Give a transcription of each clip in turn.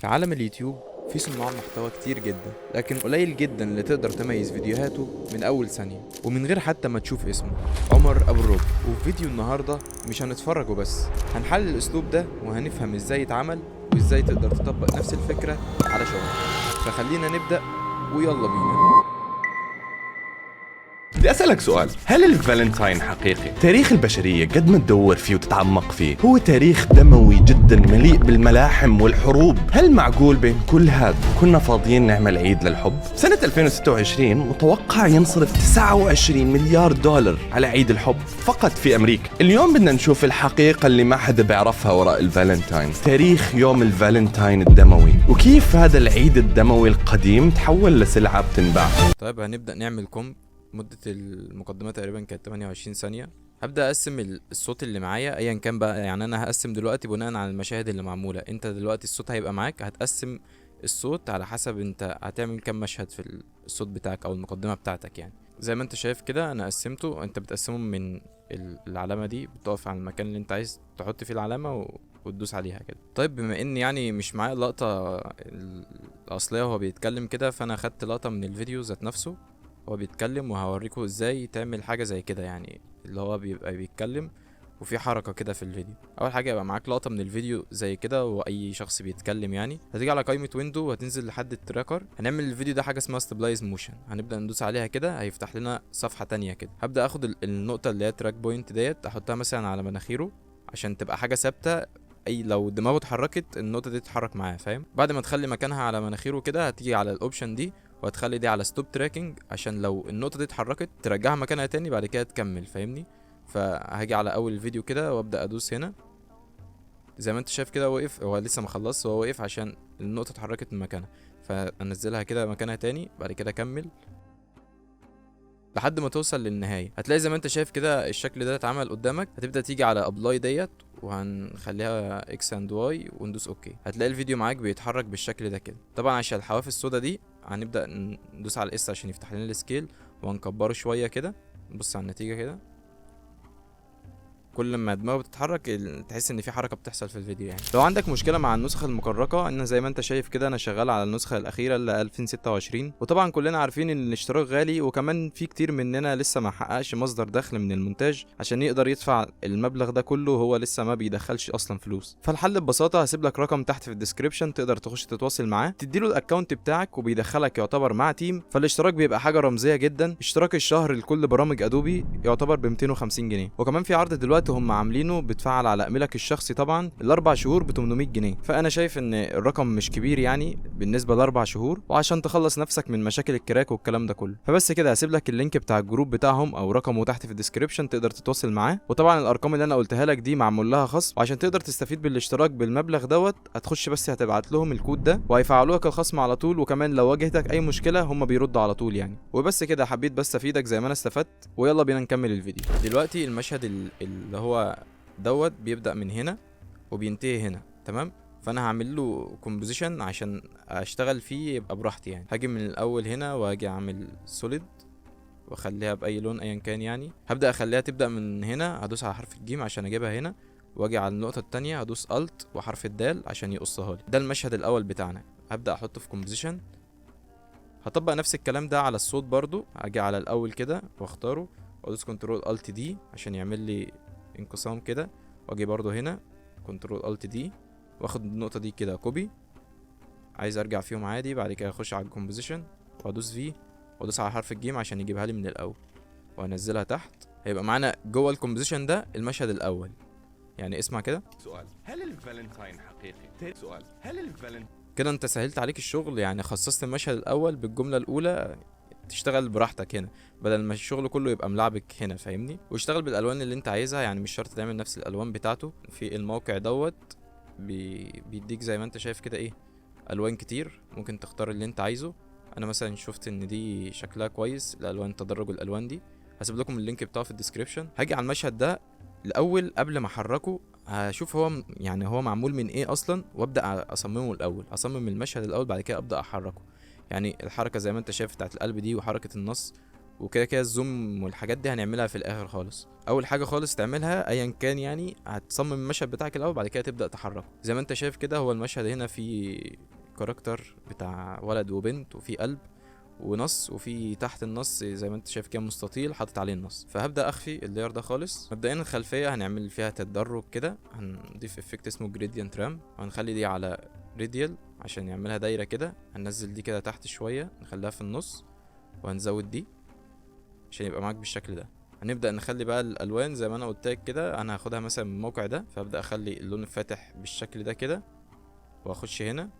في عالم اليوتيوب في صناع محتوى كتير جدا، لكن قليل جدا اللي تقدر تميز فيديوهاته من اول ثانية ومن غير حتى ما تشوف اسمه. عمر ابو الرب. وفي فيديو النهاردة مش هنتفرج وبس، هنحلل الاسلوب ده وهنفهم ازاي يتعمل وازاي تقدر تطبق نفس الفكرة على شغلك. فخلينا نبدأ ويلا بينا. بدي أسألك سؤال، هل الفالنتاين حقيقي؟ تاريخ البشرية قد ما تدور فيه وتتعمق فيه هو تاريخ دموي جدا مليء بالملاحم والحروب. هل معقول بين كل هذا كنا فاضيين نعمل عيد للحب؟ سنة 2026 متوقع ينصرف 29 مليار دولار على عيد الحب فقط في أمريكا. اليوم بدنا نشوف الحقيقة اللي ما حدا بيعرفها وراء الفالنتاين، تاريخ يوم الفالنتاين الدموي، وكيف هذا العيد الدموي القديم تحول لسلعة بتنباع. طيب هنبدأ نعمل comp. مدة المقدمة تقريبا كانت 28 ثانية. هبدأ أقسم الصوت اللي معايا أيا كان بقى، يعني أنا هقسم دلوقتي بناء على المشاهد اللي معمولة. أنت دلوقتي الصوت هيبقى معاك، هتقسم الصوت على حسب أنت هتعمل كام مشهد في الصوت بتاعك أو المقدمة بتاعتك. يعني زي ما أنت شايف كده أنا قسمته. أنت بتقسمه من العلامة دي، بتقف على المكان اللي أنت عايز تحط فيه العلامة وتدوس عليها كده. طيب بما ان يعني مش معايا اللقطة الأصلية وهو بيتكلم كده، فأنا خدت لقطة من الفيديو ذات نفسه هو بيتكلم، وهوريكم ازاي تعمل حاجة زي كده، يعني اللي هو بيبقى بيتكلم وفي حركة كده في الفيديو. أول حاجة يبقى معاك لقطة من الفيديو زي كده وأي شخص بيتكلم، يعني هتيجي على قائمة window وهتنزل لحد ال tracker. هنعمل الفيديو ده حاجة اسمها stabilize motion، هنبدأ ندوس عليها كده هيفتح لنا صفحة تانية كده. هبدأ اخد النقطة اللي هي track point ديت، احطها مثلا على مناخيره عشان تبقى حاجة ثابتة، اي لو دماغه اتحركت النقطة دي تتحرك معاه، فاهم؟ بعد ما تخلي مكانها على مناخيره كده هتيجي على ال option دي وهتخلي دي على stop tracking عشان لو النقطة دي اتحركت ترجعها مكانها تاني بعد كده تكمل، فاهمني؟ فهاجي على اول الفيديو كده وابدا ادوس هنا زي ما انت شايف كده، وقف، هو لسه ما خلصش، هو وقف عشان النقطة اتحركت من مكانها، فانزلها كده مكانها تاني بعد كده اكمل لحد ما توصل للنهاية. هتلاقي زي ما انت شايف كده الشكل ده اتعمل قدامك. هتبدأ تيجي على apply ديت وهنخليها X and Y وندوس okay. هتلاقي الفيديو معاك بيتحرك بالشكل ده كده. طبعا عشان الحواف السودا دي هنبدأ ندوس على ال S عشان يفتح لنا ال scale، وهنكبره شوية كده. نبص على النتيجة كده، كل ما دماغه بتتحرك تحس ان في حركة بتحصل في الفيديو. يعني لو عندك مشكلة مع النسخ المكركه، ان زي ما انت شايف كده انا شغال على النسخة الاخيرة اللي 2026، وطبعا كلنا عارفين ان الاشتراك غالي، وكمان في كتير مننا لسه ما حققش مصدر دخل من المونتاج عشان يقدر يدفع المبلغ ده كله، وهو لسه ما بيدخلش اصلا فلوس. فالحل ببساطة هسيب لك رقم تحت في ال description تقدر تخش تتواصل معاه، تديله ال account بتاعك وبيدخلك يعتبر مع team. فالاشتراك بيبقى حاجة رمزية جدا، اشتراك الشهر لكل برامج ادوبي يعتبر ب 250 جنيه، وكمان في عرض دلوقتي هم عاملينه بتفعل على ايميلك الشخصي طبعا الاربع شهور ب 800 جنيه. فانا شايف ان الرقم مش كبير يعني بالنسبة لاربع شهور، وعشان تخلص نفسك من مشاكل ال crack والكلام ده كله. فبس كده هسيب لك ال link بتاع ال group بتاعهم او رقمه تحت في ال description تقدر تتواصل معاه. وطبعا الارقام اللي انا قلتها لك دي معمول لها خصم، وعشان تقدر تستفيد بالاشتراك بالمبلغ دوت هتخش بس هتبعت لهم الكود ده وهيفعلوا لك الخصم على طول، وكمان لو واجهتك اي مشكلة هم بيردوا على طول يعني. وبس كده، حبيت بس افيدك زي ما انا استفدت، ويلا بينا نكمل الفيديو. دلوقتي المشهد اللي هو دوت بيبدأ من هنا وبينتهي هنا، تمام؟ فانا هعمل له composition عشان اشتغل فيه يبقى براحتي. يعني هاجي من الاول هنا واجي اعمل solid واخليها باي لون ايا كان. يعني هبدأ اخليها تبدأ من هنا، هدوس على حرف الجيم عشان اجيبها هنا، واجي على النقطة التانية هدوس Alt وحرف الدال عشان يقصها لي. ده المشهد الاول بتاعنا، هبدأ احطه في composition. هطبق نفس الكلام ده على الصوت برضو، هاجي على الاول كده واختاره وادوس control Alt D عشان يعمل لي انقسام كده، واجي برضو هنا control Alt D واخد النقطة دي كده copy، عايز ارجع فيهم عادي. بعد كده اخش على ال composition وادوس V وادوس على حرف الجيم عشان يجيبها لي من الاول، وانزلها تحت. هيبقى معانا جوه ال composition ده المشهد الاول. يعني اسمع كده. سؤال، هل الفالنتاين حقيقي؟ سؤال، هل الفالنتاين كده انت سهلت عليك الشغل، يعني خصصت المشهد الاول بالجملة الاولى تشتغل براحتك هنا بدل ما الشغل كله يبقى ملعبك هنا، فاهمني؟ واشتغل بالالوان اللي انت عايزها، يعني مش شرط تعمل نفس الالوان بتاعته. في الموقع دوت بيديك زي ما انت شايف كده ايه الوان كتير، ممكن تختار اللي انت عايزه. انا مثلا شفت ان دي شكلها كويس، الالوان تدرج الالوان دي، هسيب لكم ال link بتاعه في ال description. هاجي على المشهد ده الاول قبل ما احركه هشوف هو يعني هو معمول من ايه اصلا، وابدا اصممه الاول، اصمم المشهد الاول بعد كده ابدا احركه. يعني الحركة زي ما انت شايف بتاعت القلب دي وحركه النص وكده كده ال zoom والحاجات دي هنعملها في الاخر خالص. اول حاجة خالص تعملها ايا كان يعني هتصمم المشهد بتاعك الاول، بعد كده تبدا تحركه. زي ما انت شايف كده هو المشهد هنا في character بتاع ولد وبنت، وفي قلب ونص، وفي تحت النص زي ما انت شايف كده مستطيل حاطط عليه النص. فهبدا اخفي ال layer ده خالص. مبدئيا الخلفية هنعمل فيها تدرج كده، هنضيف effect اسمه gradient ramp، وهنخلي دي على radial عشان يعملها دايرة كده. هننزل دي كده تحت شوية نخليها في النص، وهنزود دي عشان يبقى معاك بالشكل ده. هنبدا نخلي بقى الالوان زي ما انا قلت لك كده، انا هاخدها مثلا من الموقع ده، فابدا اخلي اللون الفاتح بالشكل ده كده، واخش هنا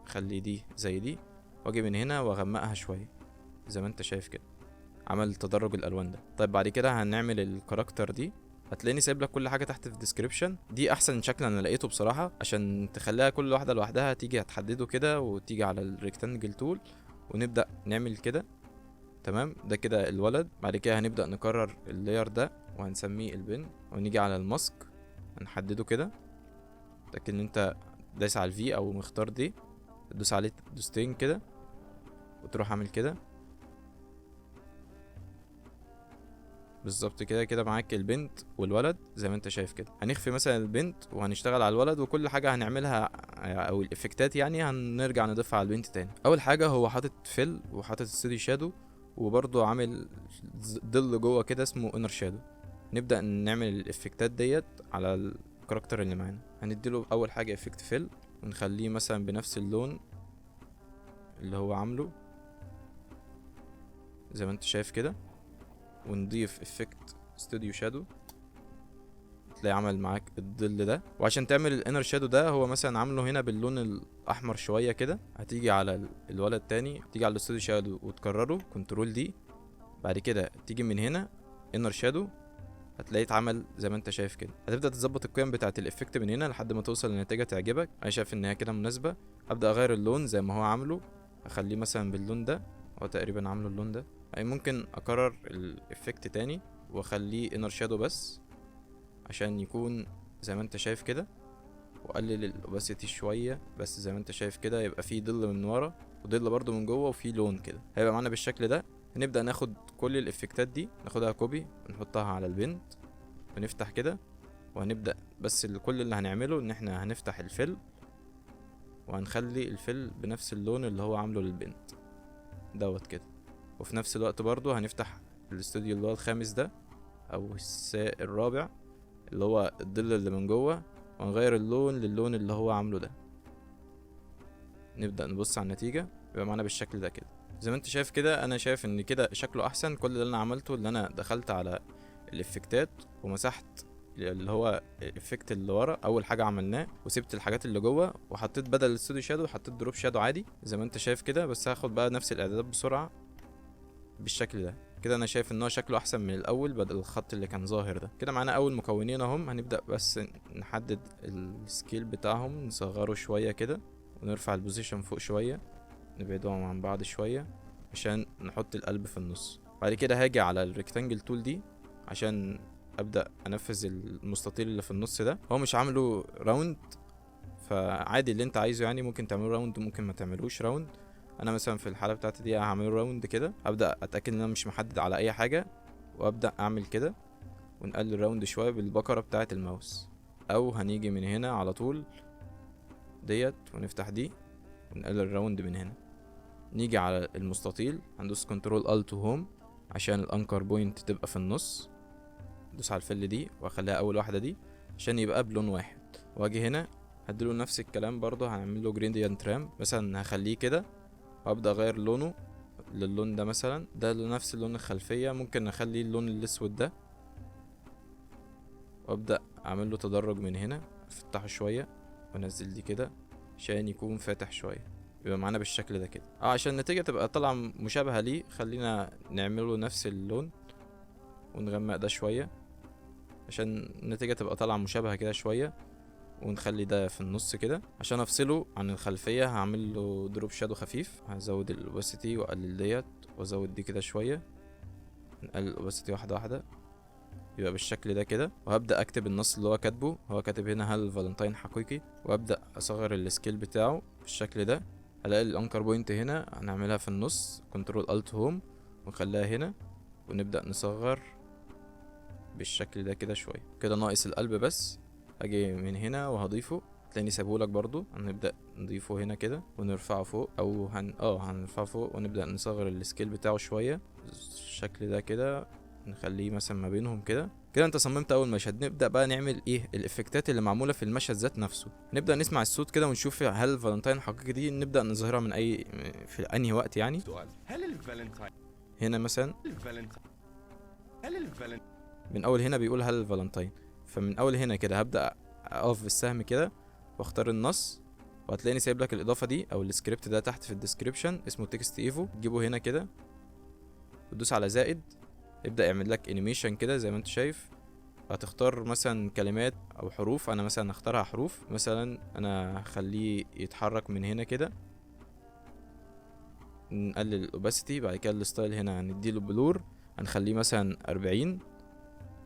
اخلي دي زي دي، واجي من هنا واغمقها شوية زي ما انت شايف كده، عمل تدرج الالوان ده. طيب بعد كده هنعمل ال character دي، هتلاقيني سايب لك كل حاجة تحت في ال description. دي احسن شكل انا لقيته بصراحة، عشان تخليها كل واحدة لوحدها. تيجي هتحدده كده وتيجي على ال rectangle tool ونبدا نعمل كده. تمام، ده كده الولد. بعد كده هنبدا نكرر ال layer ده وهنسميه البنت، ونيجي على ال mask هنحدده كده، اتاكد ان انت دايس على ال V او مختار دي، تدوس عليه دوستين كده وتروح عامل كده بالظبط كده. كده معاك البنت والولد زي ما انت شايف كده. هنخفي مثلا البنت وهنشتغل على الولد، وكل حاجة هنعملها او ال effect ات يعني هنرجع نضيفها على البنت تاني. اول حاجة هو حاطط fill وحاطط studio shadow، وبرضه عامل ظل جوه كده اسمه inner shadow. نبدا نعمل ال effect ات ديت على ال character اللي معانا. هنديله اول حاجة effect fill، ونخليه مثلا بنفس اللون اللي هو عامله زي ما انت شايف كده، ونضيف effect studio shadow، تلاقي عمل معاك الظل ده. وعشان تعمل ال inner shadow ده هو مثلا عامله هنا باللون الاحمر شوية كده. هتيجي على الولد تاني، تيجي على ال studio shadow وتكرره control D، بعد كده تيجي من هنا inner shadow، هتلاقيه اتعمل زي ما انت شايف كده. هتبدا تظبط القيم بتاعه ال effect من هنا لحد ما توصل لنتيجة تعجبك. انا شايف ان هي كده مناسبة. هبدا اغير اللون زي ما هو عامله، اخليه مثلا باللون ده، هو تقريبا عامله اللون ده. يعني ممكن اكرر ال effect تاني واخليه inner shadow بس عشان يكون زي ما انت شايف كده، واقلل ال opacity شوية بس زي ما انت شايف كده، يبقى فيه ظل من ورا وظل برده من جوه وفيه لون كده. هيبقى معانا بالشكل ده. هنبدا ناخد كل ال effect ات دي، ناخدها copy ونحطها على البنت ونفتح كده، وهنبدا بس كل اللي هنعمله ان احنا هنفتح ال fill وهنخلي ال fill بنفس اللون اللي هو عامله للبنت دوت كده. وفي نفس الوقت برضو هنفتح الاستوديو اللي هو الخامس ده او الرابع اللي هو الظل اللي من جوه، وهنغير اللون للون اللي هو عامله ده. نبدأ نبص على النتيجة، يبقى معانا بالشكل ده كده زي ما انت شايف كده. انا شايف ان كده شكله احسن. كل اللي انا عملته اللي انا دخلت على ال effect ات ومسحت اللي هو ال effect اللي ورا اول حاجة عملناه، وسبت الحاجات اللي جوه، وحطيت بدل ال studio shadow حطيت drop shadow عادي زي ما انت شايف كده. بس هاخد بقى نفس الاعدادات بسرعة بالشكل ده كده. انا شايف ان هو شكله احسن من الاول بدل الخط اللي كان ظاهر ده. كده معانا اول مكونين اهم. هنبدا بس نحدد ال scale بتاعهم، نصغره شوية كده، ونرفع ال position فوق شوية، نبعدهم عن بعض شوية عشان نحط القلب في النص. بعد كده هاجي على ال rectangle tool دي عشان ابدا انفذ المستطيل اللي في النص ده. هو مش عامله round، فعادي اللي انت عايزه يعني، ممكن تعمله round ممكن ما تعملوش round. انا مثلا في الحالة بتاعتي دي هعمله round كده. ابدا اتاكد ان انا مش محدد على اي حاجة، وابدا اعمل كده، ونقلل round شوية بالبكره بتاعه الماوس، او هنيجي من هنا على طول ديت ونفتح دي ونقلل round من هنا. نيجي على المستطيل هندوس control alt home عشان ال anchor point تبقى في النص، ندوس على ال fill دي واخليها اول واحدة دي عشان يبقى بلون واحد. واجي هنا هديله نفس الكلام برضه، هنعمل له gradient ramp مثلا، هخليه كده وابدا اغير لونه للون ده مثلا، ده نفس اللون الخلفية، ممكن اخليه اللون الاسود ده، وابدا اعمل له تدرج من هنا، افتحه شوية وانزل دي كده عشان يكون فاتح شوية، يبقى معانا بالشكل ده كده. عشان النتيجة تبقى طالعه مشابهة ليه، خلينا نعمله نفس اللون ونغمق ده شوية عشان النتيجة تبقى طالعه مشابهة كده شوية، ونخلي ده في النص كده. عشان افصله عن الخلفية هعمل له drop shadow خفيف، هزود ال opacity واقلل ديت وازود دي كده شوية، نقلل ال opacity واحدة واحدة، يبقى بالشكل ده كده. وهبدا اكتب النص اللي هو كاتبه، هو كاتب هنا هل فالنتاين حقيقي، وابدا اصغر ال scale بتاعه بالشكل ده. هلاقي ال anchor point هنا هنعملها في النص control alt home ونخليها هنا، ونبدا نصغر بالشكل ده كده شوية كده. ناقص القلب بس، اجي من هنا وهضيفه. هتلاقيني سايبهولك برضو. هنبدا نضيفه هنا كده ونرفعه فوق، او هن اه هنرفعه فوق ونبدا نصغر ال scale بتاعه شويه بالشكل ده كده، نخليه مثلا ما بينهم كده. كده انت صممت اول مشهد. نبدا بقى نعمل ايه ال effectات اللي معمولة في المشهد ذات نفسه. نبدا نسمع الصوت كده ونشوف هل فالنتاين حقيقي دي نبدا نظهرها من اي في انهي وقت يعني. سؤال: هل الفالنتاين هنا مثلا الفالنتاين هل الفالنتاين من اول هنا بيقول هل الفالنتاين، فمن اول هنا كده هبدا اقف بالسهم كده واختار النص، وهتلاقيني سايب لك الاضافة دي او السكريبت ده تحت في ال description، اسمه text evo. تجيبه هنا كده وتدوس على زائد، يبدا يعمل لك animation كده زي ما انت شايف. هتختار مثلا كلمات او حروف، انا مثلا هختارها حروف. مثلا انا هخليه يتحرك من هنا كده، نقلل ال opacity، بعد كده ال style هنا هنديله blur، هنخليه مثلا 40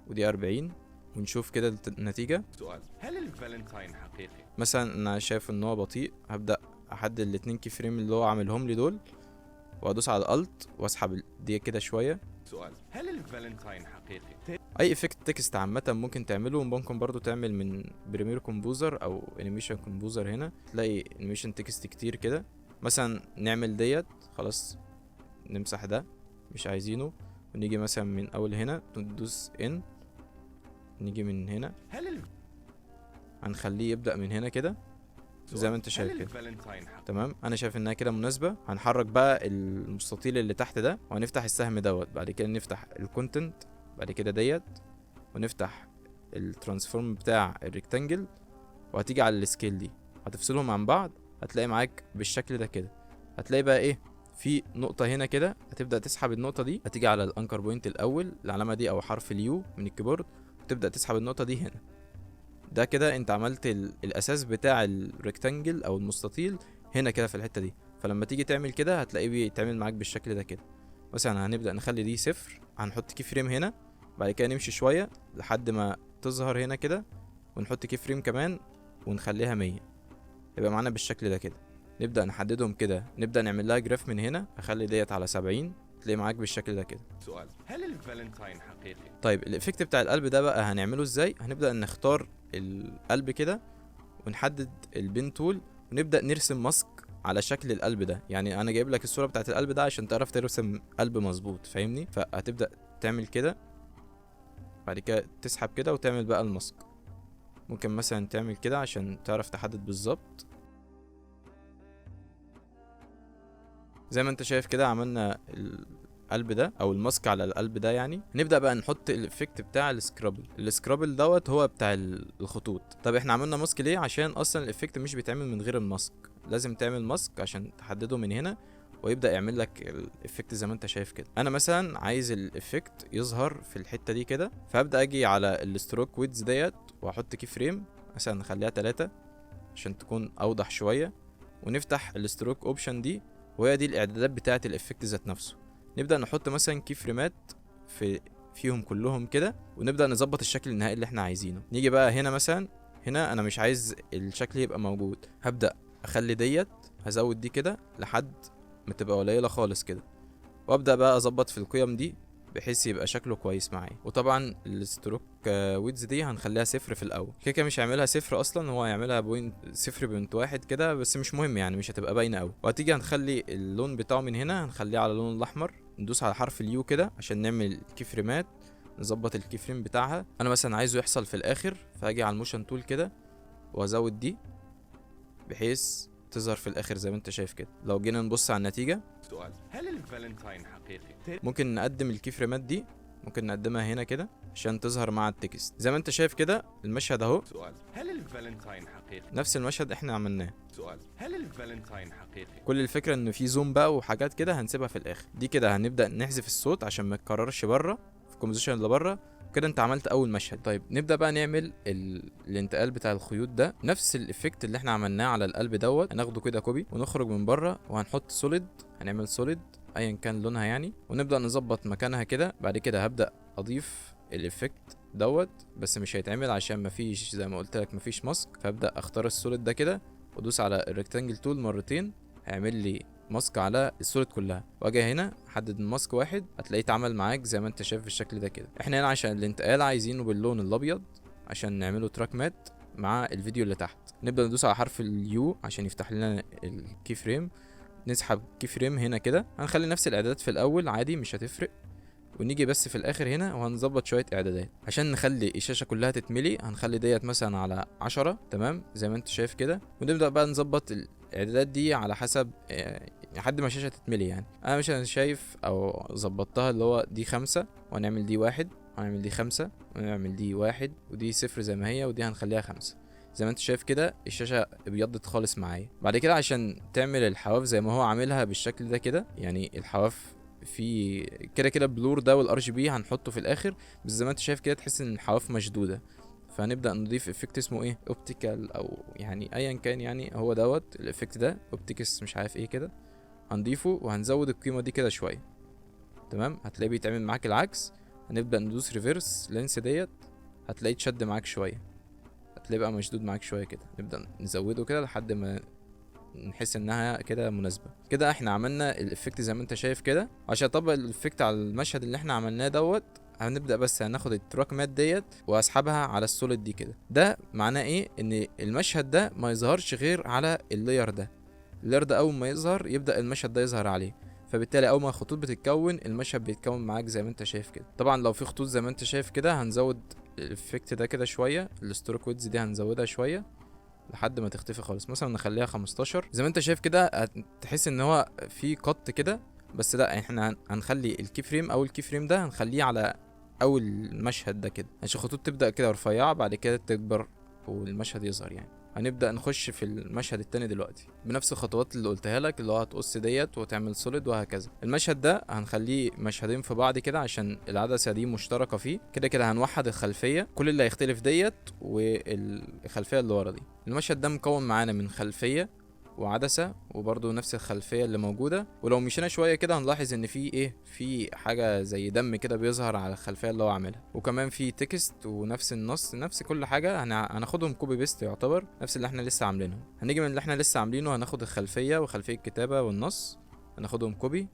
ودي 40، ونشوف كده النتيجة. سؤال: هل الفالنتاين حقيقي؟ مثلا انا شايف ان هو بطيء، هبدأ احدد الاتنين key frame اللي هو عاملهم لي دول، وادوس على ال alt واسحب دي كده شوية. سؤال: هل الفالنتاين حقيقي؟ اي effect text عامة ممكن تعمله، وممكن برضو تعمل من Premiere Composer او Animation Composer. هنا تلاقي animation text كتير كده. مثلا نعمل ديت، خلاص نمسح ده مش عايزينه، ونيجي مثلا من اول هنا ندوس N، نيجي من هنا هل هنخليه يبدأ من هنا كده زي ما انت شايف هل كده. الفالنتاين حقيقي؟ تمام، انا شايف انها كده مناسبه. هنحرك بقى المستطيل اللي تحت ده، وهنفتح السهم دوت، بعد كده نفتح ال content، بعد كده ديت، ونفتح ال transform بتاع ال rectangle، وهتيجي على ال scale دي هتفصلهم عن بعض، هتلاقي معاك بالشكل ده كده. هتلاقي بقى ايه في نقطة هنا كده، هتبدأ تسحب النقطة دي، هتيجي على ال anchor point الأول العلامة دي أو حرف ال U من ال keyboard، وتبدأ تسحب النقطة دي هنا. ده كده انت عملت الأساس بتاع ال rectangle أو المستطيل هنا كده في الحتة دي. فلما تيجي تعمل كده هتلاقيه بيتعمل معاك بالشكل ده كده. مثلا هنبدأ نخلي دي 0، هنحط key frame هنا، بعد كده نمشي شوية لحد ما تظهر هنا كده، ونحط key frame كمان ونخليها 100، يبقى معانا بالشكل ده كده. نبدأ نحددهم كده، نبدأ نعمل لها graph من هنا، اخلي ديت على 70، تلاقي معاك بالشكل ده كده. سؤال: هل الفالنتاين حقيقي؟ طيب ال effect بتاع القلب ده بقى هنعمله ازاي؟ هنبدأ نختار القلب كده ونحدد ال pen tool، ونبدأ نرسم mask على شكل القلب ده. يعني انا جايب لك الصورة بتاعت القلب ده عشان تعرف ترسم قلب مظبوط، فاهمني؟ فهتبدأ تعمل كده، بعد كده تسحب كده وتعمل بقى ال mask. ممكن مثلا تعمل كده عشان تعرف تحدد بالظبط. زي ما انت شايف كده عملنا القلب ده او ال mask على القلب ده. يعني نبدا بقى نحط ال effect بتاع ال scribble. ال scribble دوت هو بتاع الخطوط. طب احنا عملنا mask ليه؟ عشان اصلا ال effect مش بيتعمل من غير ال mask، لازم تعمل mask عشان تحدده من هنا ويبدا يعمل لك ال effect زي ما انت شايف كده. انا مثلا عايز ال effect يظهر في الحتة دي كده، فابدا اجي على ال stroke width ديت واحط key frame مثلا نخليها 3 عشان تكون اوضح شوية، ونفتح ال stroke option دي، وهي دي الاعدادات بتاعه ال effect ذات نفسه. نبدا نحط مثلا key frameات فيهم كلهم كده، ونبدا نظبط الشكل النهائي اللي احنا عايزينه. نيجي بقى هنا مثلا، هنا انا مش عايز الشكل يبقى موجود، هبدا اخلي ديت، هزود دي كده لحد ما تبقى قليله خالص كده، وابدا بقى اظبط في القيم دي بحيث يبقى شكله كويس معايا. وطبعا ال stroke width دي هنخليها 0 في الاول، كده كده مش هيعملها 0 اصلا، هو هيعملها point 0.1 كده، بس مش مهم يعني مش هتبقى باينة قوي. وهتيجي هنخلي اللون بتاعه من هنا هنخليه على اللون الاحمر، ندوس على حرف ال U كده عشان نعمل key frameات، نظبط ال key frame بتاعها. انا مثلا عايزه يحصل في الاخر، فاجي على ال motion tool كده وازود دي بحيث تظهر في الاخر زي ما انت شايف كده. لو جينا نبص على النتيجة. سؤال: هل الفالنتاين حقيقي؟ ممكن نقدم ال key frameات دي، ممكن نقدمها هنا كده عشان تظهر مع ال text زي ما انت شايف كده. المشهد اهو. سؤال: هل الفالنتاين حقيقي؟ نفس المشهد احنا عملناه. سؤال: هل الفالنتاين حقيقي؟ كل الفكرة ان في zoom بقى وحاجات كده هنسيبها في الاخر. دي كده هنبدا نحذف الصوت عشان ما يتكررش بره في ال composition اللي بره. كده انت عملت اول مشهد. طيب نبدا بقى نعمل الانتقال بتاع الخيوط ده، نفس ال effect اللي احنا عملناه على القلب دوت، هناخده كده copy ونخرج من بره وهنحط solid، هنعمل solid ايا كان لونها يعني، ونبدا نظبط مكانها كده. بعد كده هبدا اضيف ال effect دوت، بس مش هيتعمل عشان مفيش زي ما قلت لك مفيش mask. فابدا اختار ال solid ده كده وادوس على ال rectangle tool مرتين، هيعمل لي mask على ال solid كلها. واجي هنا احدد ال mask واحد، هتلاقيه اتعمل معاك زي ما انت شايف بالشكل ده كده. احنا هنا عشان الانتقال عايزينه باللون الابيض عشان نعمله track matte. مع الفيديو اللي تحت. نبدا ندوس على حرف ال U عشان يفتح لنا ال key frame، نسحب key frame هنا كده. هنخلي نفس الاعدادات في الاول عادي مش هتفرق، ونيجي بس في الاخر هنا وهنظبط شوية اعدادات عشان نخلي الشاشة كلها تتملي. هنخلي ديت مثلا على 10، تمام، زي ما انت شايف كده. ونبدا بقى نظبط الاعدادات دي على حسب لحد ما الشاشة تتملي. يعني انا مثلا شايف او ظبطتها اللي هو دي 5، وهنعمل دي 1، وهنعمل دي 5، ونعمل دي 1، ودي 0 زي ما هي، ودي هنخليها 5. زي ما انت شايف كده الشاشة ابيضت خالص معايا. بعد كده عشان تعمل الحواف زي ما هو عاملها بالشكل ده كده، يعني الحواف في كده كده blur ده وال RGB هنحطه في الاخر، بس زي ما انت شايف كده تحس ان الحواف مشدودة. فهنبدا نضيف effect اسمه ايه، optical او يعني ايا كان، يعني هو دوت ال effect ده optics مش عارف ايه كده، هنضيفه وهنزود القيمة دي كده شوية، تمام. هتلاقيه بيتعمل معاك العكس. هنبدا ندوس reverse length ديت، هتلاقيه اتشد معاك شوية، هتلاقيه بقى مشدود معاك شوية كده. نبدا نزوده كده لحد ما نحس انها كده مناسبة. كده احنا عملنا ال effect زي ما انت شايف كده. عشان اطبق ال effect على المشهد اللي احنا عملناه دوت، هنبدا بس هناخد ال track matte ديت واسحبها على ال solid دي كده. ده معناه ايه؟ ان المشهد ده ما يظهرش غير على ال layer ده. ال layer ده اول ما يظهر يبدا المشهد ده يظهر عليه، فبالتالي اول ما الخطوط بتتكون المشهد بيتكون معاك زي ما انت شايف كده. طبعا لو في خطوط زي ما انت شايف كده هنزود ال effect ده كده شوية، ال stroke width دي هنزودها شوية لحد ما تختفي خالص، مثلا نخليها 15. زي ما انت شايف كده هتحس ان هو في cut كده، بس لا احنا هنخلي ال key frame او ال key frame ده هنخليه على اول المشهد ده كده عشان الخطوط تبدا كده رفيعة بعد كده تكبر والمشهد يظهر. يعني هنبدا نخش في المشهد التاني دلوقتي بنفس الخطوات اللي قلتها لك، اللي هو هتقص ديت وتعمل solid وهكذا. المشهد ده هنخليه مشهدين في بعض كده عشان العدسة دي مشتركة فيه كده كده. هنوحد الخلفية، كل اللي هيختلف ديت والخلفيه اللي ورا دي. المشهد ده مكون معانا من خلفية وعدسه وبرده نفس الخلفية اللي موجودة. ولو مشينا شوية كده هنلاحظ ان في ايه، في حاجة زي دم كده بيظهر على الخلفية اللي هو عاملها، وكمان في text ونفس النص نفس كل حاجة. هناخدهم copy paste يعتبر نفس اللي احنا لسه عاملينه. هنيجي من اللي احنا لسه عاملينه هناخد الخلفية وخلفيه الكتابة والنص، هناخدهم copy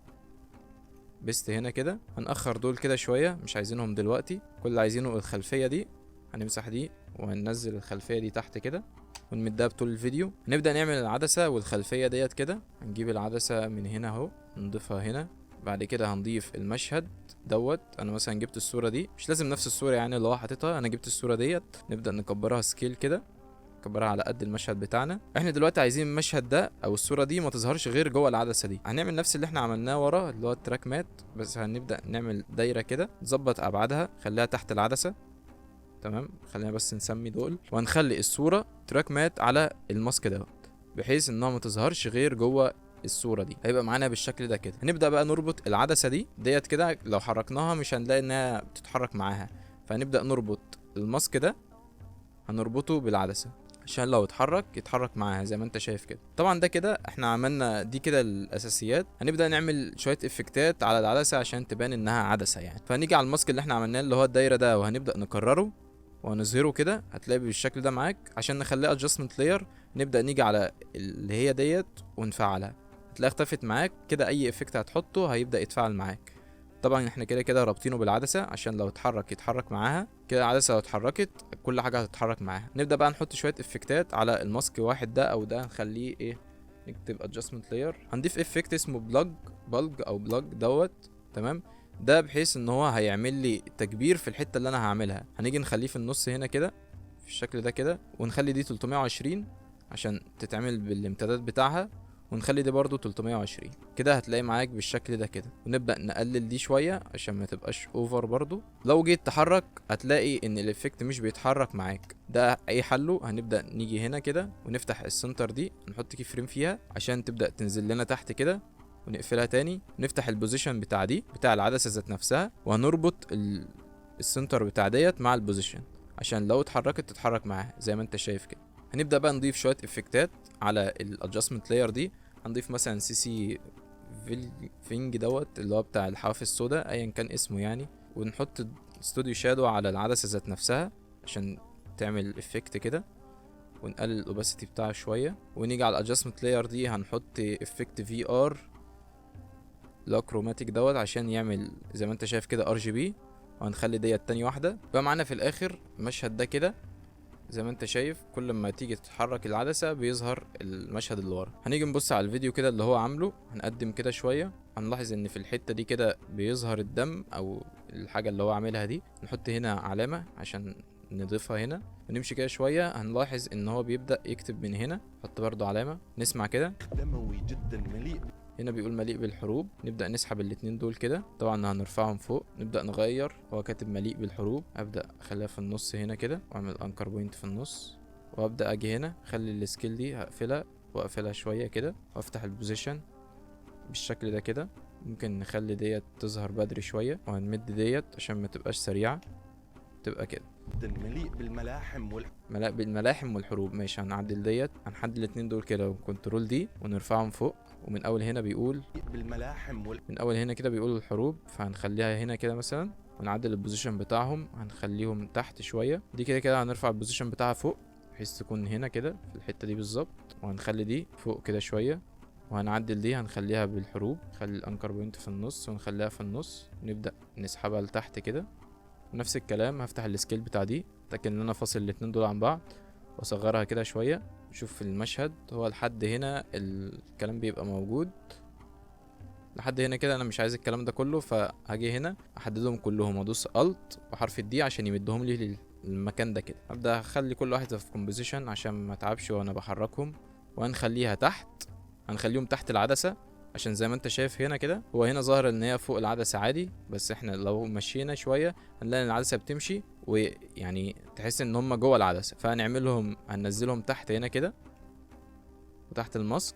paste هنا كده. هنأخر دول كده شوية مش عايزينهم دلوقتي، كل اللي عايزينه الخلفية دي. هنمسح دي وهننزل الخلفية دي تحت كده ونمدها بطول الفيديو. هنبدأ نعمل العدسة والخلفية ديت كده. هنجيب العدسة من هنا اهو نضيفها هنا. بعد كده هنضيف المشهد دوت. انا مثلا جبت الصورة دي، مش لازم نفس الصورة يعني اللي هو حاططها، انا جبت الصورة ديت. نبدأ نكبرها scale كده، نكبرها على قد المشهد بتاعنا. احنا دلوقتي عايزين المشهد ده او الصورة دي ما تظهرش غير جوه العدسة دي. هنعمل نفس اللي احنا عملناه ورا اللي هو ال track matte، بس هنبدأ نعمل دايرة كده نظبط ابعادها، خليها تحت العدسة، تمام. خلينا بس نسمي دول، وهنخلي الصورة track matte على ال mask دوت بحيث انها ما تظهرش غير جوه الصورة دي. هيبقى معانا بالشكل ده كده. هنبدأ بقى نربط العدسة دي ديت كده، لو حركناها مش هنلاقي انها بتتحرك معاها، فهنبدأ نربط ال mask ده هنربطه بالعدسة عشان لو اتحرك يتحرك معاها زي ما انت شايف كده. طبعا ده كده احنا عملنا دي كده الاساسيات. هنبدا نعمل شوية effect ات على العدسة عشان تبان انها عدسة يعني. فهنيجي على ال mask اللي احنا عملناه اللي هو الدايرة ده، وهنبدا نكرره وهنظهره كده، هتلاقي بالشكل ده معاك. عشان نخليها adjustment layer نبدا نيجي على اللي هي ديت ونفعلها، هتلاقيها اختفت معاك كده. اي effect هتحطه هيبدا يتفاعل معاك. طبعا احنا كده كده رابطينه بالعدسه عشان لو اتحرك يتحرك معاها كده. العدسة لو اتحركت كل حاجة هتتحرك معاها. نبدا بقى نحط شوية effect ات على ال mask واحد ده او ده، نخليه ايه، نكتب adjustment layer. هنضيف effect اسمه plug bulge او plug دوت، تمام. ده بحيث ان هو هيعمل لي تكبير في الحتة اللي انا هعملها. هنيجي نخليه في النص هنا كده في الشكل ده كده، ونخلي دي 320 عشان تتعمل بالامتداد بتاعها، ونخلي دي برضو 320 كده. هتلاقي معاك بالشكل ده كده. ونبدأ نقلل دي شوية عشان ما تبقاش over برضو. لو جيت تحرك هتلاقي ان ال effect مش بيتحرك معاك. ده اي حله، هنبدأ نيجي هنا كده ونفتح ال center دي، نحط key frame فيها عشان تبدأ تنزل لنا تحت كده، ونقفلها تاني. نفتح ال position بتاع دي بتاع العدسة ذات نفسها، وهنربط ال center بتاع ديت مع ال position عشان لو اتحركت تتحرك معاها زي ما انت شايف كده. هنبدأ بقى نضيف شوية effect ات على ال adjustment layer دي. هنضيف مثلا CC فينج دوت اللي هو بتاع الحواف السوداء ايا كان اسمه يعني، ونحط studio shadow على العدسة ذات نفسها عشان تعمل effect كده، ونقلل ال opacity بتاعها شوية. ونيجي على ال adjustment layer دي هنحط effect VR اللي هو chromatic دوت عشان يعمل زي ما انت شايف كده RGB، وهنخلي ديت تاني واحدة. بقى معانا في الاخر المشهد ده كده. زي ما انت شايف كل ما تيجي تتحرك العدسة بيظهر المشهد اللي ورا. هنيجي نبص على الفيديو كده اللي هو عامله، هنقدم كده شوية، هنلاحظ ان في الحتة دي كده بيظهر الدم او الحاجة اللي هو عاملها دي. نحط هنا علامة عشان نضيفها هنا، ونمشي كده شوية هنلاحظ ان هو بيبدأ يكتب من هنا، نحط برضو علامة. نسمع كده، دموي جدا مليء، هنا بيقول مليء بالحروب. نبدأ نسحب الاتنين دول كده، طبعا هنرفعهم فوق، نبدأ نغير، هو كاتب مليء بالحروب، أبدأ أخليها في النص هنا كده، وأعمل anchor point في النص، وأبدأ أجي هنا أخلي ال scale دي هقفلها وأقفلها شوية كده، وأفتح ال position بالشكل ده كده. ممكن نخلي ديت تظهر بدري شوية، وهنمد ديت عشان ما تبقاش سريعة، تبقى كده مليء بالملاحم بالملاحم والحروب. ماشي، هنعدل ديت، هنحدد الاتنين دول كده و control D ونرفعهم فوق. ومن اول هنا بيقول بالملاحم من اول هنا كده بيقول الحروب، فهنخليها هنا كده مثلا، ونعدل ال position بتاعهم، هنخليهم تحت شوية. دي كده كده هنرفع ال position بتاعها فوق بحيث تكون هنا كده في الحتة دي بالظبط، وهنخلي دي فوق كده شوية، وهنعدل دي هنخليها بالحروب، نخلي ال anchor point في النص ونخليها في النص، ونبدا نسحبها لتحت كده. ونفس الكلام هفتح ال scale بتاع دي، اتاكد ان انا فاصل الاتنين دول عن بعض، واصغرها كده شوية. شوف في المشهد هو لحد هنا الكلام بيبقى موجود، لحد هنا كده انا مش عايز الكلام ده كله، فهاجي هنا احددهم كلهم وادوس Alt وحرف ال D عشان يمدهم لي للمكان ده كده. ابدا اخلي كل واحدة في composition عشان ما اتعبش وانا بحركهم، وهنخليها تحت، هنخليهم تحت العدسة عشان زي ما انت شايف هنا كده هو هنا ظاهر ان هي فوق العدسة عادي، بس احنا لو مشينا شوية هنلاقي ان العدسة بتمشي، ويعني تحس ان هم جوه العدسة. فهنعملهم، هننزلهم تحت هنا كده وتحت ال mask،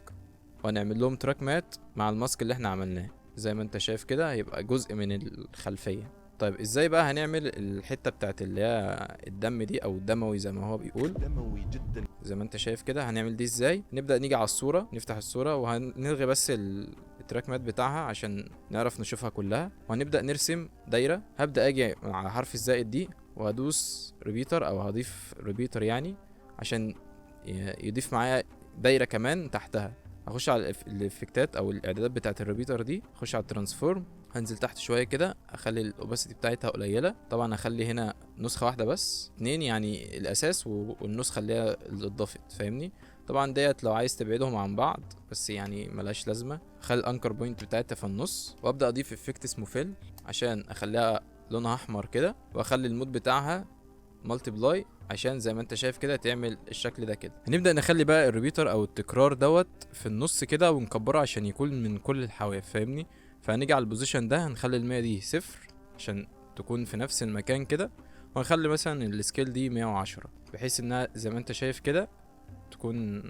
وهنعمل لهم track matte مع ال mask اللي احنا عملناه. زي ما انت شايف كده هيبقى جزء من الخلفية. طيب ازاي بقى هنعمل الحتة بتاعت اللي هي الدم دي او الدموي زي ما هو بيقول؟ دموي جدا زي ما انت شايف كده. هنعمل دي ازاي؟ نبدأ نيجي على الصورة، نفتح الصورة وهنلغي بس ال track matte بتاعها عشان نعرف نشوفها كلها، وهنبدأ نرسم دايرة. هبدأ اجي على حرف الزائد دي وهدوس repeater او هضيف repeater يعني عشان يضيف معايا دايرة كمان تحتها. هخش على ال effect ات او الاعدادات بتاعت ال repeater دي، اخش على ال transform، هنزل تحت شوية كده اخلي ال opacity بتاعتها قليله. طبعا هخلي هنا نسخه واحدة بس، اتنين يعني الاساس والنسخة اللي هي اللي اتضافت، فاهمني؟ طبعا ديت لو عايز تبعدهم عن بعض بس يعني ملهاش لازمه. اخلي ال anchor point بتاعتها في النص، وابدا اضيف effect اسمه fill عشان اخليها لونها احمر كده، واخلي ال mode بتاعها multiply عشان زي ما انت شايف كده تعمل الشكل ده كده. هنبدا نخلي بقى ال repeater او التكرار دوت في النص كده ونكبره عشان يكون من كل الحواف، فاهمني؟ فهنيجي على ال position ده هنخلي المية دي 0 عشان تكون في نفس المكان كده، وهنخلي مثلا ال scale دي 110 بحيث انها زي ما انت شايف كده تكون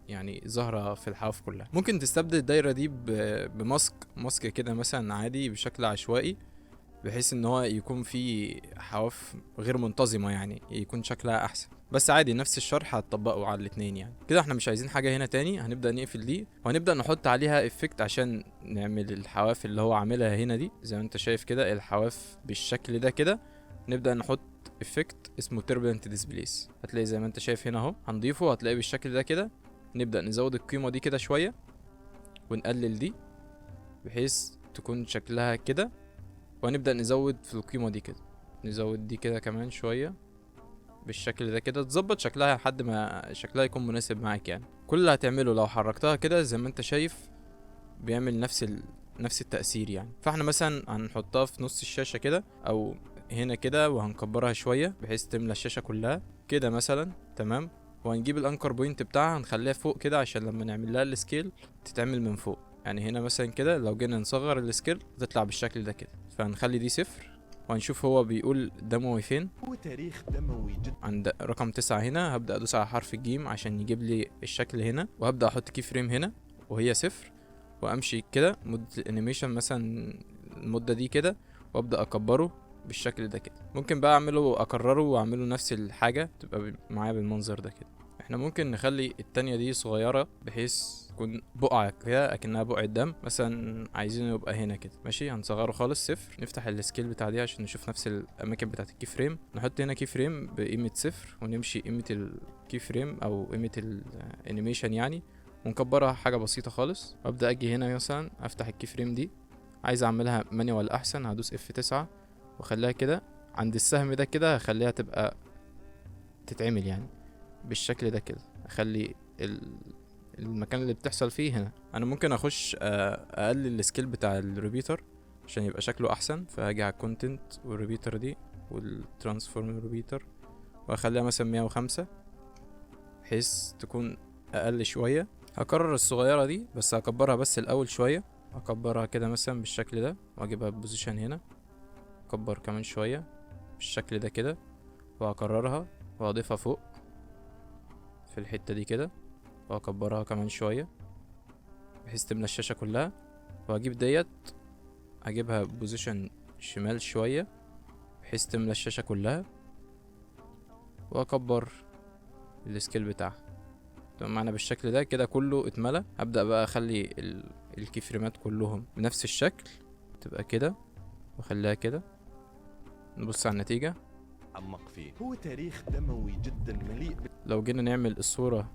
يعني ظاهرة في الحواف كلها. ممكن تستبدل الدايرة دي ب mask، mask كده مثلا عادي بشكل عشوائي بحيث ان هو يكون في حواف غير منتظمة، يعني يكون شكلها احسن. بس عادي نفس الشرح هتطبقه على الاتنين يعني. كده احنا مش عايزين حاجة هنا تاني، هنبدأ نقفل دي وهنبدأ نحط عليها effect عشان نعمل الحواف اللي هو عاملها هنا دي. زي ما انت شايف كده الحواف بالشكل ده كده، نبدأ نحط effect اسمه turbulent displace، هتلاقي زي ما انت شايف هنا اهو، هنضيفه هتلاقيه بالشكل ده كده. نبدأ نزود القيمة دي كده شوية ونقلل دي بحيث تكون شكلها كده، وهنبدأ نزود في القيمة دي كده، نزود دي كده كمان شوية بالشكل ده كده، تظبط شكلها لحد ما شكلها يكون مناسب معاك يعني. كل اللي هتعمله لو حركتها كده زي ما انت شايف بيعمل نفس التأثير يعني. فاحنا مثلا هنحطها في نص الشاشة كده او هنا كده، وهنكبرها شوية بحيث تملى الشاشة كلها كده مثلا، تمام. وهنجيب ال anchor point بتاعها هنخليها فوق كده عشان لما نعمل لها ال scale تتعمل من فوق يعني. هنا مثلا كده لو جينا نصغر ال scale تطلع بالشكل ده كده، فهنخلي دي 0 وهنشوف هو بيقول دموي فين. هو تاريخ دموي جدا عند رقم 9 هنا هبدأ ادوس على حرف الجيم عشان يجيب لي الشكل هنا، وهبدأ احط key frame هنا وهي 0، وامشي كده مدة ال animation مثلا المدة دي كده، وابدأ اكبره بالشكل ده كده. ممكن بقى اعمله اكرره واعمله نفس الحاجة تبقى معايا بالمنظر ده كده. احنا ممكن نخلي التانية دي صغيرة بحيث تكون بقعة كده اكنها بقعة دم مثلا، عايزينه يبقى هنا كده، ماشي. هنصغره خالص 0، نفتح ال scale بتاع دي عشان نشوف نفس الاماكن بتاعة ال key frame. نحط هنا key frame بقيمة 0 ونمشي قيمة ال key frame او قيمة ال animation يعني، ونكبرها حاجة بسيطة خالص. وابدأ اجي هنا مثلا افتح ال key frame دي، عايز اعملها manual احسن، هدوس F 9 واخليها كده عند السهم ده كده، هخليها تبقى تتعمل يعني بالشكل ده كده. اخلي المكان اللي بتحصل فيه هنا. انا ممكن اخش اقلل ال scale بتاع ال repeater عشان يبقى شكله احسن، فهاجي على ال content وال repeater دي وال transform repeater واخليها مثلا 105 بحيث تكون اقل شوية. هكرر الصغيرة دي بس هكبرها بس الاول شوية، اكبرها كده مثلا بالشكل ده واجيبها position هنا، اكبر كمان شوية بالشكل ده كده، وهكررها واضيفها فوق في الحتة دي كده، واكبرها كمان شوية بحيث تملى الشاشة كلها. وهجيب ديت اجيبها position شمال شوية بحيث تملى الشاشة كلها، واكبر ال scale بتاعها. تمام معانا بالشكل ده كده كله اتملى. هبدأ بقى اخلي ال key frame ات كلهم بنفس الشكل، تبقى كده واخليها كده. نبص على النتيجة. عمق فيه هو تاريخ دموي جدا مليء. لو جينا نعمل الصورة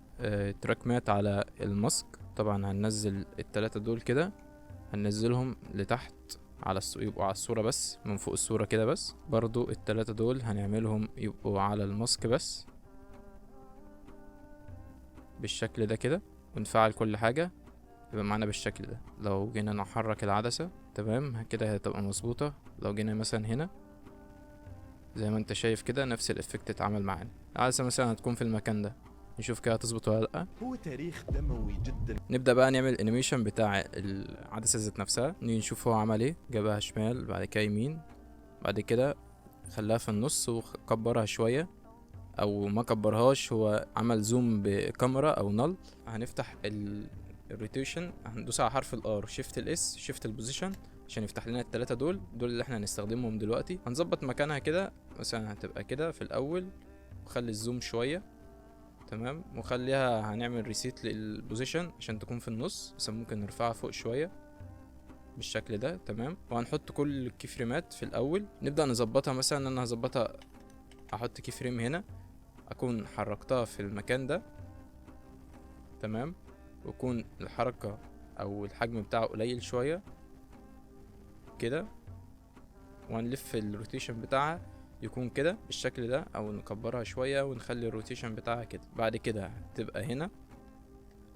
track matte على ال mask، طبعا هننزل التلاتة دول كده، هننزلهم لتحت على يبقوا على الصورة بس، من فوق الصورة كده بس. برضو التلاتة دول هنعملهم يبقوا على ال mask بس بالشكل ده كده، ونفعل كل حاجة يبقى معانا بالشكل ده. لو جينا نحرك العدسة تمام كده هتبقى مظبوطة. لو جينا مثلا هنا زي ما انت شايف كده نفس ال effect اتعمل معانا. العدسة مثلا هتكون في المكان ده، نشوف كده هتظبط ولا لأ. هو تاريخ دموي جدا. نبدأ بقى نعمل animation بتاع العدسة ذات نفسها، نيجي نشوف هو عمل ايه. جابها شمال بعد كده يمين، بعد كده خلاها في النص وكبرها شوية، او ما كبرهاش، هو عمل zoom بكاميرا او null. هنفتح ال rotation، هندوس على حرف ال R، shift ال S، shift ال position عشان يفتح لنا التلاتة دول، دول اللي احنا هنستخدمهم دلوقتي. هنظبط مكانها كده، مثلا هتبقى كده في الاول، وخلي ال zoom شوية تمام، وخليها هنعمل reset لل position عشان تكون في النص، بس ممكن نرفعها فوق شوية بالشكل ده تمام. وهنحط كل ال key frame ات في الاول، نبدأ نظبطها. مثلا انا هظبطها، احط key frame هنا، اكون حركتها في المكان ده تمام، ويكون الحركة او الحجم بتاعه قليل شوية كده، وهنلف ال rotation بتاعها يكون كده بالشكل ده، او نكبرها شوية ونخلي ال rotation بتاعها كده. بعد كده تبقى هنا،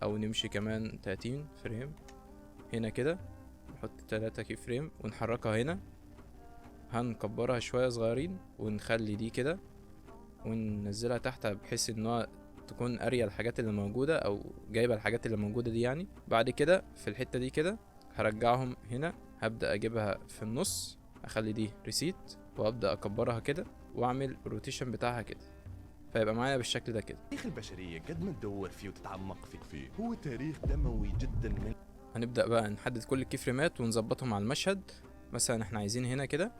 او نمشي كمان 30 frame هنا كده، نحط 3 key frame ونحركها هنا، هنكبرها شوية صغيرين ونخلي دي كده وننزلها تحت بحيث ان هو تكون قارية الحاجات اللي موجودة او جايبة الحاجات اللي موجودة دي يعني. بعد كده في الحتة دي كده هرجعهم هنا، هبدأ اجيبها في النص، اخلي دي reset وابدأ اكبرها كده واعمل rotation بتاعها كده، فيبقى معايا بالشكل ده كده. تاريخ البشرية قد ما تدور فيه وتتعمق فيه هو تاريخ دموي جدا من. هنبدأ بقى نحدد كل ال key frame ات ونظبطهم على المشهد. مثلا احنا عايزين هنا كده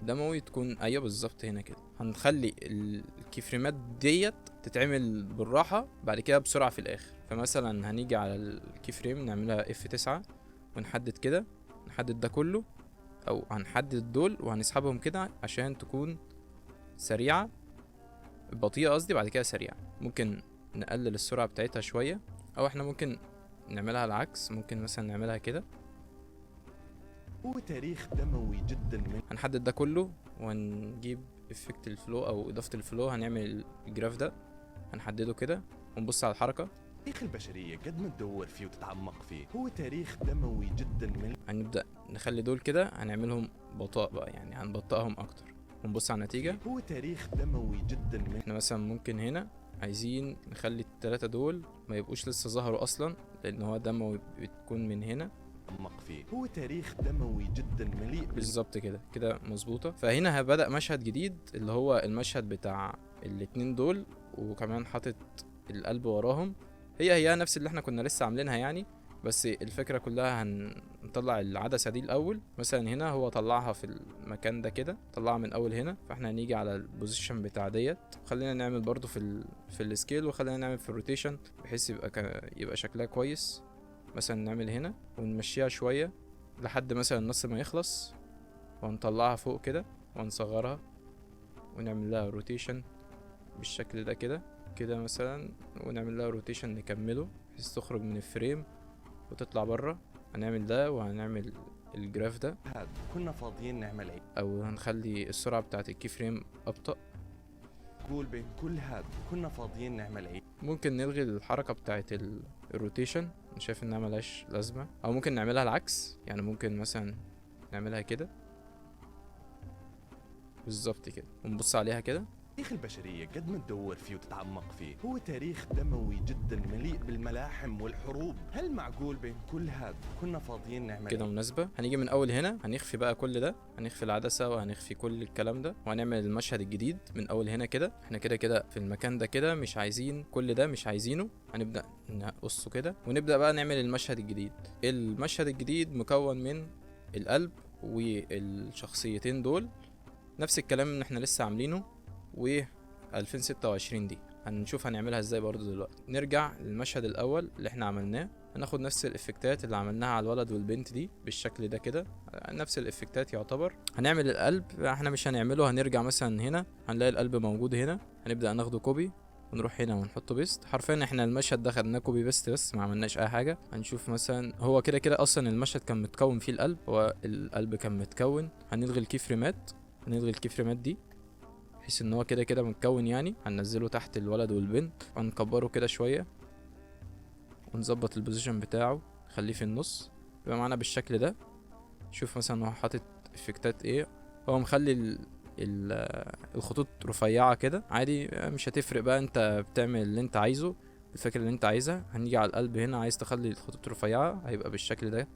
دموي تكون ايوه بالظبط هنا كده. هنخلي ال key frame ات ديت تتعمل بالراحة بعد كده بسرعة في الاخر. فمثلا هنيجي على ال key frame نعملها F9 ونحدد كده، نحدد ده كله او هنحدد دول وهنسحبهم كده عشان تكون سريعة، بطيئة قصدي، بعد كده سريعة. ممكن نقلل السرعة بتاعتها شوية، او احنا ممكن نعملها العكس، ممكن مثلا نعملها كده. هو تاريخ دموي جدا من. هنحدد ده كله وهنجيب effect ال flow او اضافة ال flow، هنعمل ال graph ده هنحدده كده ونبص على الحركة. تاريخ البشرية قد ما تدور فيه وتتعمق فيه هو تاريخ دموي جدا من. هنبدأ نخلي دول كده هنعملهم بطاء بقى، يعني هنبطئهم اكتر ونبص على النتيجة. هو تاريخ دموي جدا من. احنا مثلا ممكن هنا عايزين نخلي التلاتة دول ما يبقوش لسه ظهروا اصلا، لان هو دموي بتكون من هنا. تعمق فيه هو تاريخ دموي جدا مليء بالظبط كده كده مظبوطة. فهنا هبدأ مشهد جديد اللي هو المشهد بتاع الاتنين دول، وكمان حاطط القلب وراهم، هي نفس اللي احنا كنا لسه عاملينها يعني، بس الفكرة كلها هنطلع العدسة دي الأول. مثلا هنا هو طلعها في المكان ده كده، طلعها من أول هنا، فاحنا هنيجي على ال position بتاع ديت. خلينا نعمل برضو في ال scale، وخلينا نعمل في ال rotation بحيث يبقى شكلها كويس. مثلا نعمل هنا ونمشيها شوية لحد مثلا النص ما يخلص، وهنطلعها فوق كده ونصغرها ونعمل لها rotation بالشكل ده كده كده مثلا، ونعمل لها rotation نكمله بحيث تخرج من ال frame وتطلع بره. هنعمل ده وهنعمل ال graph ده. كنا فاضيين نعمل ايه، او هنخلي السرعة بتاعت ال key frame ابطأ. معقول بين كل هاد كنا فاضيين نعمل عيد؟ ممكن نلغي الحركة بتاعت ال rotation، انا شايف انها ملهاش لازمه، او ممكن نعملها العكس، يعني ممكن مثلا نعملها كده بالظبط كده ونبص عليها كده. تاريخ البشرية قد ما تدور فيه وتتعمق فيه هو تاريخ دموي جدا مليء بالملاحم والحروب. هل معقول بين كل هاد كنا فاضيين نعمل كده مناسبة؟ هنيجي من أول هنا هنخفي بقى كل ده، هنخفي العدسة وهنخفي كل الكلام ده، وهنعمل المشهد الجديد من أول هنا كده. احنا كده كده في المكان ده كده مش عايزين كل ده، مش عايزينه، هنبدأ نقصه كده ونبدأ بقى نعمل المشهد الجديد. المشهد الجديد مكون من القلب والشخصيتين دول، نفس الكلام اللي احنا لسه عاملينه، و 2026 دي هنشوف هنعملها ازاي برضو دلوقتي. نرجع للمشهد الاول اللي احنا عملناه، هناخد نفس ال effectات اللي عملناها على الولد والبنت دي بالشكل ده كده، نفس ال effectات يعتبر. هنعمل القلب، احنا مش هنعمله، هنرجع مثلا هنا هنلاقي القلب موجود هنا، هنبدأ ناخده copy ونروح هنا ونحطه paste. حرفيا احنا المشهد ده خدناه copy paste بس، ما عملناش اي حاجة. هنشوف مثلا هو كده كده اصلا المشهد كان متكون فيه القلب، هو القلب كان متكون. هنلغي ال key frameات، هنلغي ال key frameات دي بحيث ان هو كده كده متكون يعني. هننزله تحت الولد والبنت، هنكبره كده شوية ونظبط ال position بتاعه، نخليه في النص، يبقى معانا بالشكل ده. شوف مثلا هو حاطط effectات ايه، هو مخلي ال الخطوط رفيعة كده عادي، مش هتفرق بقى، انت بتعمل اللي انت عايزه، الفكرة اللي انت عايزها. هنيجي على القلب هنا، عايز تخلي الخطوط رفيعة هيبقى بالشكل ده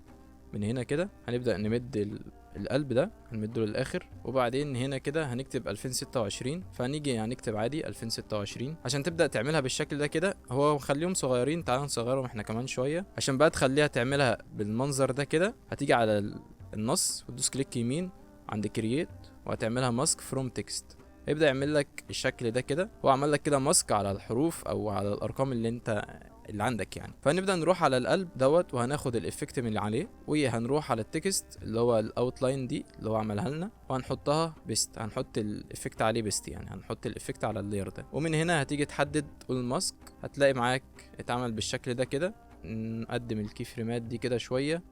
من هنا كده. هنبدأ نمد القلب ده، هنمده للآخر، وبعدين هنا كده هنكتب 2026، فهنيجي هنكتب عادي 2026 عشان تبدأ تعملها بالشكل ده كده. هو خليهم صغيرين، تعال نصغرهم احنا كمان شوية عشان بقى تخليها تعملها بالمنظر ده كده. هتيجي على النص وتدوس click يمين عند create وهتعملها mask from text، هيبدأ يعمل لك الشكل ده كده. هو عمل لك كده mask على الحروف او على الارقام اللي عندك يعني. فهنبدا نروح على القلب دوت وهناخد ال effect من اللي عليه، وهنروح على ال text اللي هو ال outline دي اللي هو عملها لنا وهنحطها paste، هنحط ال effect عليه paste، يعني هنحط ال effect على ال layer ده. ومن هنا هتيجي تحدد تقول mask، هتلاقي معاك اتعمل بالشكل ده كده. نقدم ال key frameات دي كده شوية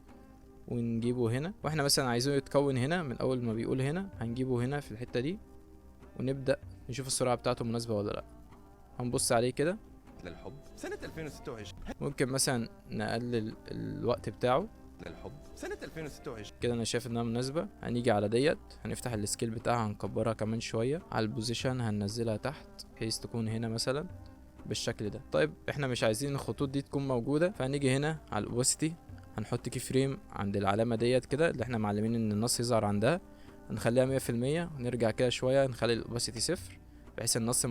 ونجيبه هنا، واحنا مثلا عايزينه يتكون هنا من اول ما بيقول هنا، هنجيبه هنا في الحتة دي ونبدا نشوف السرعة بتاعته مناسبة ولا لا. هنبص عليه كده. للحب سنة 2026. ممكن مثلا نقلل الوقت بتاعه. للحب سنة 2026. كده انا شايف انها مناسبة. هنيجي على ديت، هنفتح ال scale بتاعها، هنكبرها كمان شوية. على ال position هننزلها تحت بحيث تكون هنا مثلا بالشكل ده. طيب احنا مش عايزين الخطوط دي تكون موجودة، فهنيجي هنا على ال opacity هنحط key frame عند العلامة ديت كده اللي احنا معلمين ان النص يظهر عندها، هنخليها 100%، ونرجع كده شوية نخلي ال opacity 0 بحيث النص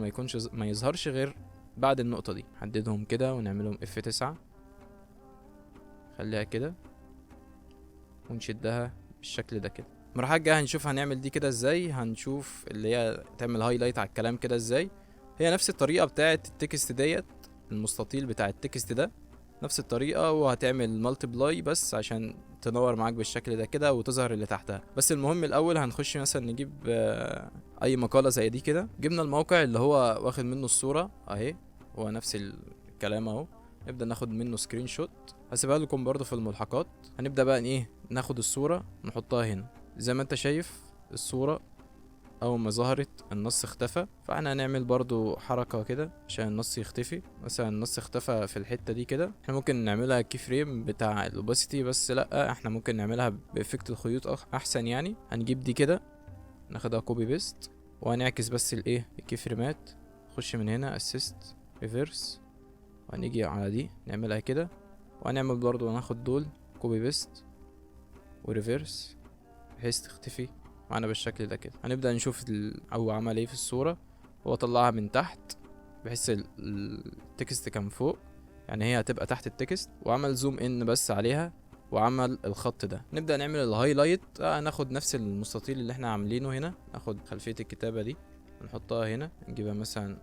ما يظهرش غير بعد النقطة دي. نحددهم كده ونعملهم F9، خليها كده ونشدها بالشكل ده كده. المرحلة الجاية هنشوف هنعمل دي كده ازاي، هنشوف اللي هي تعمل highlight على الكلام كده ازاي. هي نفس الطريقة بتاعة ال text ديت، المستطيل بتاع ال text ده نفس الطريقة، وهتعمل multiply بس عشان تنور معاك بالشكل ده كده وتظهر اللي تحتها. بس المهم الاول هنخش مثلا نجيب اي مقالة زي دي كده. جبنا الموقع اللي هو واخد منه الصورة اهي، هو نفس الكلام اهو. نبدأ ناخد منه screenshot، هسيبها لكم برضو في الملحقات. هنبدأ بقى ايه، ناخد الصورة نحطها هنا. زي ما انت شايف الصورة اول ما ظهرت النص اختفى، فاحنا هنعمل برضو حركة كده عشان النص يختفي. مثلا النص اختفى في الحتة دي كده، احنا ممكن نعملها key frame بتاع ال opacity، بس لا احنا ممكن نعملها ب effect الخيوط احسن يعني. هنجيب دي كده ناخدها copy paste وهنعكس بس الايه ال key frameات، نخش من هنا assist reverse، وهنيجي على دي نعملها كده، وهنعمل برضو ناخد دول copy paste و reverse بحيث تختفي معانا بالشكل ده كده. هنبدأ نشوف هو عمل ايه في الصورة. هو طلعها من تحت بحيث ال text كان فوق، يعني هي هتبقى تحت ال text، وعمل zoom in بس عليها وعمل الخط ده. نبدأ نعمل ال highlight. ناخد نفس المستطيل اللي احنا عاملينه هنا، ناخد خلفية الكتابة دي نحطها هنا، نجيبها مثلا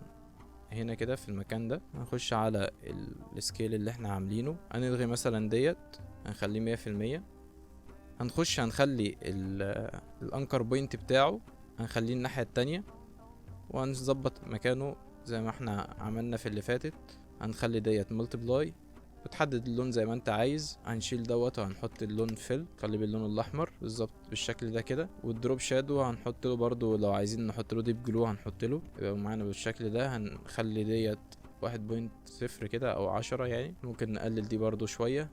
هنا كده في المكان ده. هنخش على ال scale اللي احنا عاملينه، هنلغي مثلا ديت هنخليه 100%. هنخش هنخلي ال anchor point بتاعه هنخليه الناحية التانية، وهنظبط مكانه زي ما احنا عملنا في اللي فاتت. هنخلي ديت multiply. وتحدد اللون زي ما انت عايز. هنشيل دوت وهنحط اللون fill، خليه باللون الاحمر بالظبط بالشكل ده كده. وال drop shadow هنحط له برضو، لو عايزين نحط له deep glow هنحط له، يبقى معانا بالشكل ده. هنخلي ديت 1.0 كده او 10 يعني. ممكن نقلل دي برضو شوية،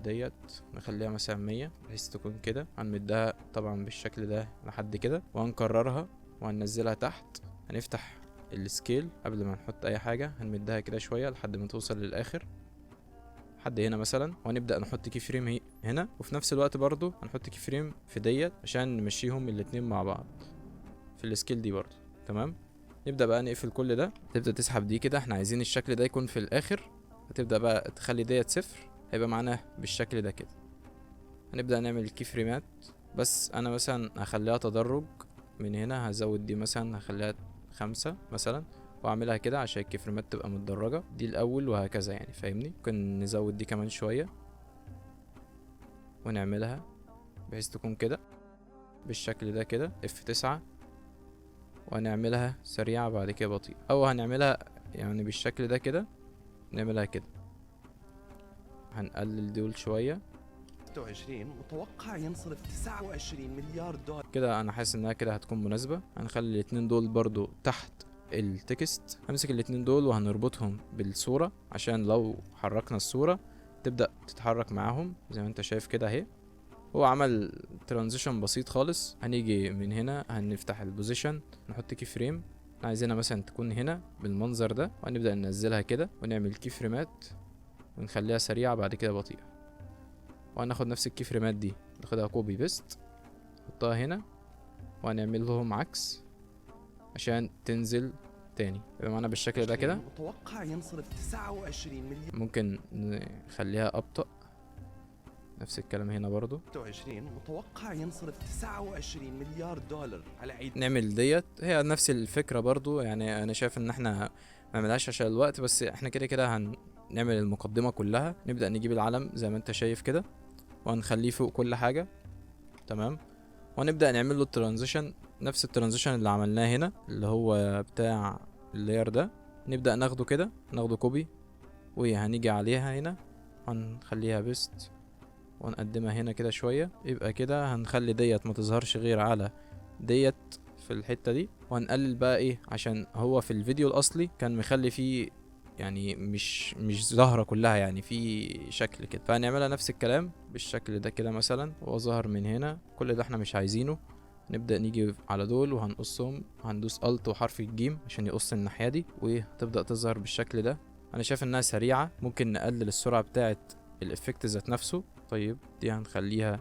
ديت نخليها مثلا 100 بحيث تكون كده. هنمدها طبعا بالشكل ده لحد كده، وهنكررها وهننزلها تحت. هنفتح ال scale قبل ما نحط اي حاجة، هنمدها كده شوية لحد ما توصل للاخر لحد هنا مثلا، وهنبدأ نحط key frame هنا، وفي نفس الوقت برضو هنحط key frame في ديت عشان نمشيهم الاتنين مع بعض في ال scale دي برضو. تمام، نبدأ بقى نقفل كل ده. تبدأ تسحب دي كده، احنا عايزين الشكل ده يكون في الاخر. هتبدأ بقى تخلي ديت 0، هيبقى معانا بالشكل ده كده. هنبدأ نعمل ال key frame ات، بس انا مثلا هخليها تدرج من هنا، هزود دي مثلا هخليها 5 مثلا، واعملها كده عشان ال key frame ات تبقى متدرجة دي الاول وهكذا يعني، فاهمني؟ ممكن نزود دي كمان شوية ونعملها بحيث تكون كده بالشكل ده كده، F9، وهنعملها سريعة بعد كده بطيئة، او هنعملها يعني بالشكل ده كده، نعملها كده. هنقلل دول شوية. 26 متوقع ينصرف 29 مليار دولار كده. انا حاسس انها كده هتكون مناسبة. هنخلي الاتنين دول برضو تحت ال text. همسك الاتنين دول وهنربطهم بالصورة عشان لو حركنا الصورة تبدأ تتحرك معاهم زي ما انت شايف كده اهي. هو عمل transition بسيط خالص. هنيجي من هنا هنفتح ال position، نحط key frame، عايزينها مثلا تكون هنا بالمنظر ده، وهنبدأ ننزلها كده ونعمل key frame ات ونخليها سريعة بعد كده بطيئة. وهناخد نفس ال key frame ات دي ناخدها copy paste نحطها هنا، وهنعمل لهم عكس عشان تنزل تاني، يبقى معانا بالشكل ده كده. متوقع ينصرف 29 مليار. ممكن نخليها أبطأ، نفس الكلام هنا برضو. 26 متوقع ينصرف 29 مليار دولار على عيد. نعمل ديت هي نفس الفكرة برضو يعني. انا شايف ان احنا ما نعملهاش عشان الوقت، بس احنا كده كده هنعمل المقدمة كلها. نبدأ نجيب العلم زي ما انت شايف كده، وهنخليه فوق كل حاجة. تمام، وهنبدأ نعمل له ال transition، نفس ال transition اللي عملناه هنا اللي هو بتاع ال layer ده. نبدأ ناخده كده، ناخده copy، وهنيجي عليها هنا هنخليها paste، ونقدمها هنا كده شوية. يبقى كده هنخلي ديت ما تظهرش غير على ديت في الحتة دي. وهنقلل بقى ايه، عشان هو في الفيديو الاصلي كان مخلي فيه يعني مش ظاهرة كلها، يعني في شكل كده، فهنعملها نفس الكلام بالشكل ده كده مثلا. هو ظهر من هنا، كل ده احنا مش عايزينه. نبدأ نيجي على دول وهنقصهم، هندوس Alt وحرف الجيم عشان يقص الناحية دي، وتبدأ تظهر بالشكل ده. انا شايف انها سريعة، ممكن نقلل السرعة بتاعة ال effect ذات نفسه. طيب دي هنخليها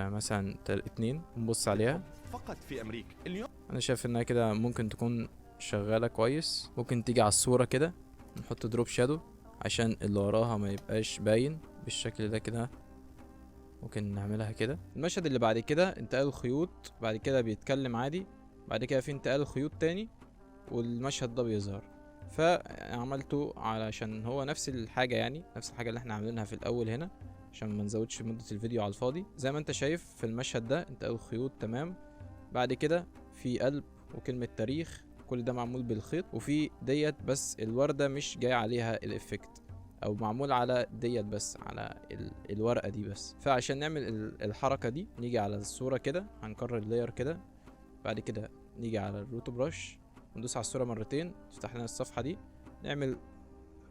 مثلا 2، ونبص عليها. فقط في امريكا اليوم انا شايف انها كده ممكن تكون شغالة كويس. ممكن تيجي على الصورة كده نحط drop shadow عشان اللي وراها ما يبقاش باين بالشكل ده كده. ممكن نعملها كده. المشهد اللي بعد كده انتقال الخيوط، بعد كده بيتكلم عادي، بعد كده في انتقال خيوط تاني، والمشهد ده بيظهر. فعملته علشان هو نفس الحاجة، يعني نفس الحاجة اللي احنا عاملينها في الأول هنا، عشان ما نزودش مدة الفيديو على الفاضي. زي ما انت شايف في المشهد ده انتقال خيوط، تمام. بعد كده في قلب وكلمة تاريخ، كل ده معمول بالخيط، وفي ديت بس الوردة مش جاي عليها ال effect، او معمول على ديت بس، على الورقة دي بس. فعشان نعمل الحركة دي نيجي على الصورة كده، هنكرر ال layer كده، بعد كده نيجي على ال roto brush وندوس على الصورة مرتين تفتح لنا الصفحة دي، نعمل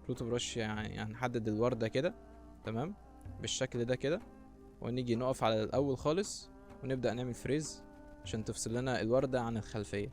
roto brush يعني هنحدد الوردة كده، تمام، بالشكل ده كده، ونيجي نقف على الأول خالص ونبدأ نعمل freeze عشان تفصل لنا الوردة عن الخلفية.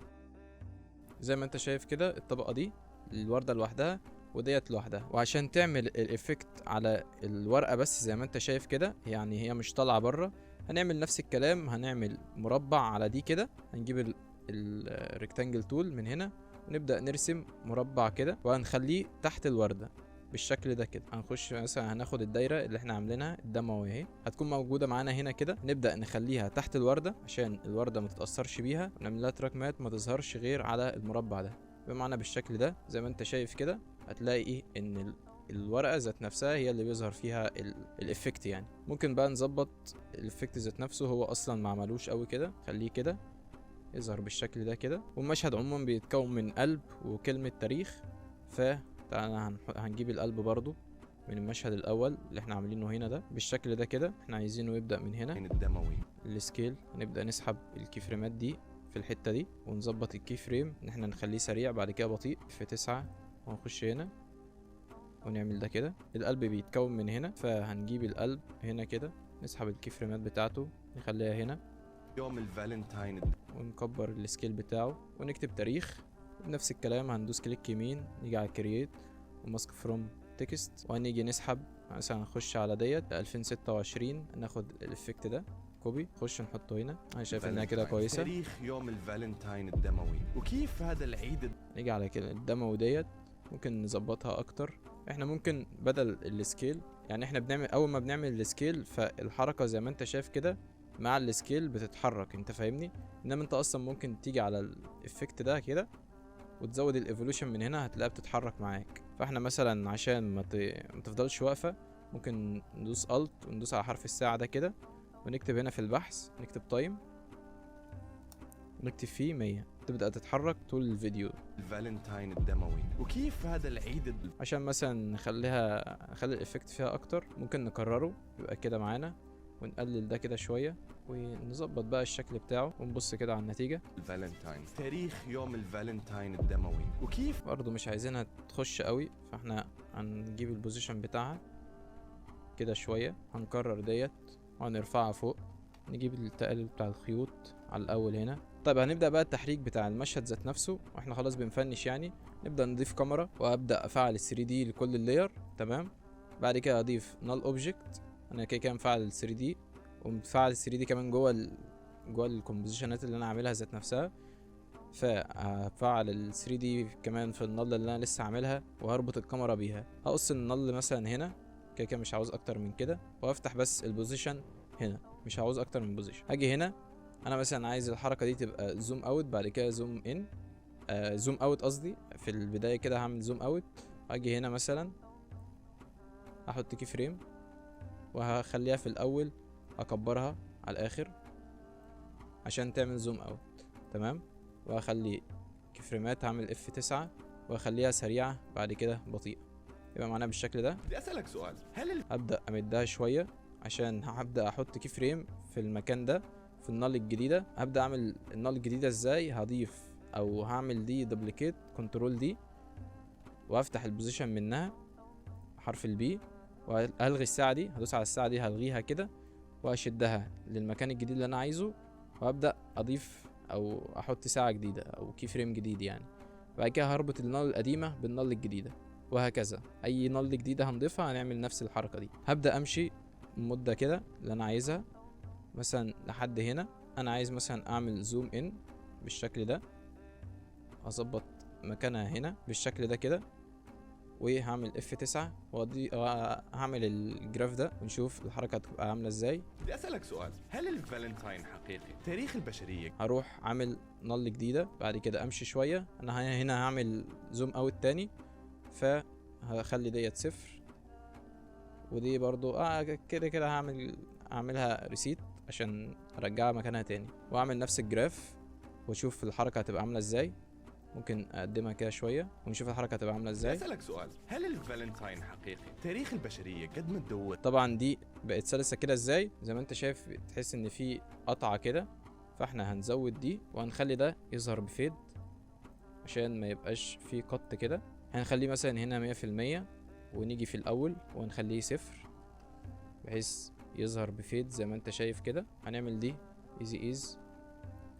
زي ما انت شايف كده الطبقة دي الوردة لوحدها وديت لوحدها. وعشان تعمل ال effect على الورقة بس زي ما انت شايف كده، يعني هي مش طالعة بره، هنعمل نفس الكلام، هنعمل مربع على دي كده، هنجيب ال rectangle tool من هنا ونبدأ نرسم مربع كده، وهنخليه تحت الوردة بالشكل ده كده. هنخش مثلا هناخد الدايرة اللي احنا عاملينها الدموية اهي، هتكون موجودة معانا هنا كده، نبدأ نخليها تحت الوردة عشان الوردة ما تتأثرش بيها، ونعمل لها track matte ما تظهرش غير على المربع ده. بمعنى بالشكل ده زي ما انت شايف كده، هتلاقي ايه ان الورقة ذات نفسها هي اللي بيظهر فيها ال effect. يعني ممكن بقى نظبط ال effect ذات نفسه، هو اصلا ما عملوش قوي كده، خليه كده يظهر بالشكل ده كده. والمشهد عموما بيتكون من قلب وكلمة تاريخ، فتعالى هنجيب القلب برضو من المشهد الاول اللي احنا عاملينه هنا ده بالشكل ده كده. احنا عايزينه يبدا من هنا. الدموي. ال scale هنبدا نسحب ال key frame ات دي في الحتة دي، ونظبط ال key frame ان احنا نخليه سريع بعد كده بطيء في 9، وهنخش هنا ونعمل ده كده. القلب بيتكون من هنا، فهنجيب القلب هنا كده، نسحب ال key frame ات بتاعته نخليها هنا. يوم الفالنتاين. ونكبر ال scale بتاعه ونكتب تاريخ. بنفس الكلام هندوس click يمين، نيجي على create و mask from text، وهنيجي نسحب مثلا نخش على ديت 2026، ناخد ال effect ده copy، نخش نحطه هنا. انا شايف انها كده كويسة. تاريخ يوم الفالنتاين الدموي، وكيف هذا العيد. نيجي على كده الدموي ديت ممكن نظبطها اكتر. احنا ممكن بدل ال scale، يعني احنا بنعمل اول ما بنعمل ال scale فالحركه زي ما انت شايف كده مع ال scale بتتحرك، انت فاهمني؟ انما انت اصلا ممكن تيجي على ال effect ده كده وتزود ال evolution من هنا، هتلاقيها بتتحرك معاك. فاحنا مثلا عشان ما تفضلش واقفة، ممكن ندوس alt وندوس على حرف الساعة ده كده، ونكتب هنا في البحث نكتب time ونكتب فيه 100، تبدا تتحرك طول الفيديو. الفالنتاين الدموي، وكيف هذا العيد. عشان مثلا نخلي ال effect فيها اكتر، ممكن نكرره يبقى كده معانا، ونقلل ده كده شوية ونظبط بقى الشكل بتاعه، ونبص كده على النتيجة. الفالنتاين، تاريخ يوم الفالنتاين الدموي، وكيف برضو مش عايزينها تخش قوي، فاحنا هنجيب ال position بتاعها كده شوية، هنكرر ديت وهنرفعها فوق، نجيب التقلل بتاع الخيوط على الاول هنا. طيب هنبدا بقى التحريك بتاع المشهد ذات نفسه، واحنا خلاص بنفنش يعني. نبدا نضيف كاميرا، وابدا افعل ال 3D لكل ال layer، تمام. بعد كده اضيف null object، انا كده كده مفعل ال 3D، ومفعل ال 3D كمان جوه ال composition ات اللي انا عاملها ذات نفسها. فهفعل ال 3D كمان في ال null اللي انا لسه عاملها، وهربط الكاميرا بيها. هقص ال null مثلا هنا كده كده مش عاوز اكتر من كده، وافتح بس ال position هنا، مش عاوز اكتر من position. هاجي هنا انا مثلا عايز الحركة دي تبقى zoom out، بعد كده zoom in، zoom out قصدي في البداية كده هعمل zoom out. اجي هنا مثلا احط key frame، وهخليها في الاول اكبرها على الاخر عشان تعمل zoom out، تمام. وهخلي key frame ات، هعمل F 9 واخليها سريعة بعد كده بطيئه، يبقى معناها بالشكل ده. بدي اسالك سؤال، هل ابدا امدها شوية عشان هبدا احط key frame في المكان ده في ال null الجديدة. هبدا اعمل ال null الجديدة ازاي؟ هضيف او هعمل دي duplicate، control D، وافتح ال position منها حرف ال P، وهلغي الساعة دي، هدوس على الساعة دي هلغيها كده، واشدها للمكان الجديد اللي انا عايزه، وابدا اضيف او احط ساعة جديدة او key frame جديد يعني. بعد كده هربط ال null القديمة بال null الجديدة، وهكذا. اي null جديدة هنضيفها هنعمل نفس الحركة دي. هبدا امشي مده كده اللي انا عايزها، مثلا لحد هنا. انا عايز مثلا اعمل zoom in بالشكل ده، اظبط مكانها هنا بالشكل ده كده، وهعمل F 9 وهعمل ال graph ده، ونشوف الحركة هتبقى عامله ازاي. بدي اسالك سؤال، هل الفالنتاين حقيقي؟ تاريخ البشرية. هروح عامل null جديدة، بعد كده امشي شوية. انا هنا هعمل zoom out تاني، فهخلي ديت 0، ودي برضو كده كده هعملها reset عشان ارجعها مكانها تاني، واعمل نفس ال graph واشوف الحركة هتبقى عامله ازاي. ممكن اقدمها كده شوية ونشوف الحركة هتبقى عامله ازاي. اسالك سؤال، هل الفالنتاين حقيقي؟ تاريخ البشرية قد ما تدور. طبعا دي بقت سلسه كده ازاي، زي ما انت شايف تحس ان في قطعه كده، فاحنا هنزود دي وهنخلي ده يظهر ب fade عشان ما يبقاش في cut كده. هنخليه مثلا هنا 100%، ونيجي في الاول وهنخليه 0 بحيث يظهر ب fade زي ما انت شايف كده. هنعمل دي easy ease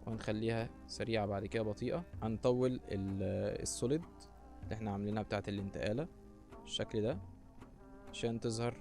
وهنخليها سريعة بعد كده بطيئة. هنطول ال solid اللي احنا عاملينها بتاعة الانتقالة بالشكل ده عشان تظهر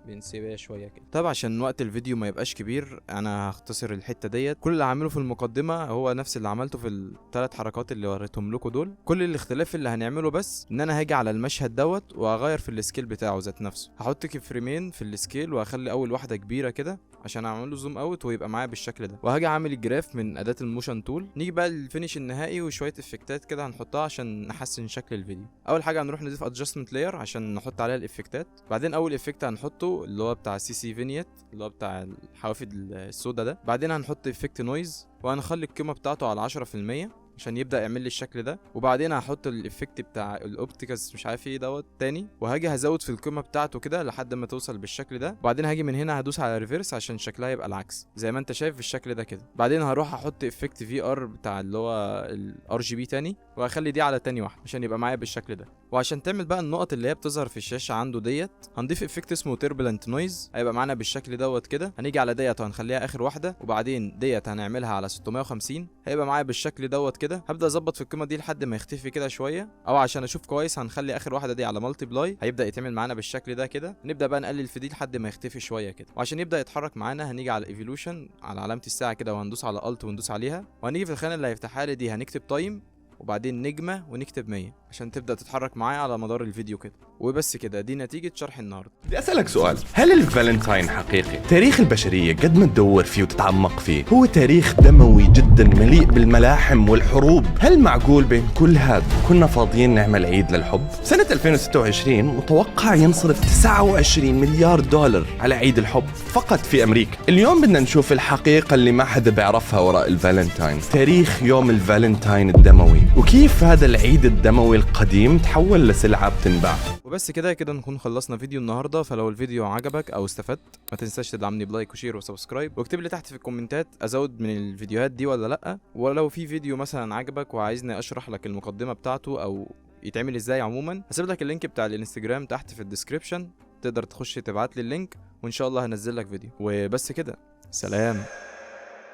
بانسيابية شوية كده. طب عشان وقت الفيديو ما يبقاش كبير انا هختصر الحتة ديت. كل اللي هعمله في المقدمة هو نفس اللي عملته في الثلاث حركات اللي وريتهم لكم دول. كل الاختلاف اللي هنعمله بس ان انا هاجي على المشهد دوت واغير في ال scale بتاعه ذات نفسه. هحط key frame ين في ال scale واخلي اول واحدة كبيرة كده عشان اعمل له zoom out ويبقى معايا بالشكل ده، وهاجي اعمل ال graph من اداه ال motion tool. نيجي بقى لل finish النهائي وشوية effect ات كده هنحطها عشان نحسن شكل الفيديو. اول حاجة هنروح نضيف adjustment layer عشان نحط عليها ال effect ات. بعدين اول effect هنحطه اللي هو بتاع CC vignette اللي هو بتاع الحوافي السودا ده. بعدين هنحط effect noise وهنخلي القيمة بتاعته على 10%. عشان يبدا يعمل لي الشكل ده. وبعدين هحط ال effect بتاع ال optics مش عارف ايه دوت تاني، وهاجي هزود في القيمة بتاعته كده لحد ما توصل بالشكل ده. وبعدين هاجي من هنا هدوس على reverse عشان شكلها يبقى العكس زي ما انت شايف بالشكل ده كده. بعدين هروح احط effect VR بتاع اللي هو ال RGB تاني، وهخلي دي على تاني واحدة عشان يبقى معايا بالشكل ده. وعشان تعمل بقى النقط اللي هي بتظهر في الشاشة عنده ديت، هنضيف effect اسمه turbulent noise، هيبقى معانا بالشكل دوت كده. هنيجي على ديت وهنخليها اخر واحدة، وبعدين ديت هنعملها على 650، هيبقى معايا بالشكل دوت كده. هبدا اظبط في القيمة دي لحد ما يختفي كده شوية، او عشان اشوف كويس هنخلي اخر واحدة دي على multiply، هيبدا يتعمل معانا بالشكل ده كده. نبدا بقى نقلل في دي لحد ما يختفي شوية كده. وعشان يبدا يتحرك معانا هنيجي على evolution على علامة الساعة كده، وهندوس على alt وندوس عليها، وهنيجي في الخانة اللي هيفتحها لي دي هنكتب time وبعدين نجمة ونكتب 100 عشان تبدأ تتحرك معايا على مدار الفيديو كده. وبس كده، دي نتيجة شرح النهاردة. بدي أسألك سؤال، هل الفالنتاين حقيقي؟ تاريخ البشرية قد ما تدور فيه وتتعمق فيه هو تاريخ دموي جدا مليء بالملاحم والحروب. هل معقول بين كل هذا كنا فاضيين نعمل عيد للحب؟ سنة 2026 متوقع ينصرف 29 مليار دولار على عيد الحب فقط في أمريكا. اليوم بدنا نشوف الحقيقة اللي ما حدا بيعرفها وراء الفالنتاين، تاريخ يوم الفالنتاين الدموي، وكيف هذا العيد الدموي القديم تحول لسلعة بتنباع. وبس كده كده نكون خلصنا فيديو النهارده. فلو الفيديو عجبك او استفدت ما تنساش تدعمني ب like و share و subscribe، واكتب لي تحت في الكومنتات ازود من الفيديوهات دي ولا لا، ولو في فيديو مثلا عجبك وعايزني اشرح لك المقدمة بتاعته او يتعمل ازاي عموما، هسيب لك ال link بتاع الانستجرام تحت في ال description، تقدر تخش تبعت لي ال link وان شاء الله هنزل لك فيديو. وبس كده، سلام.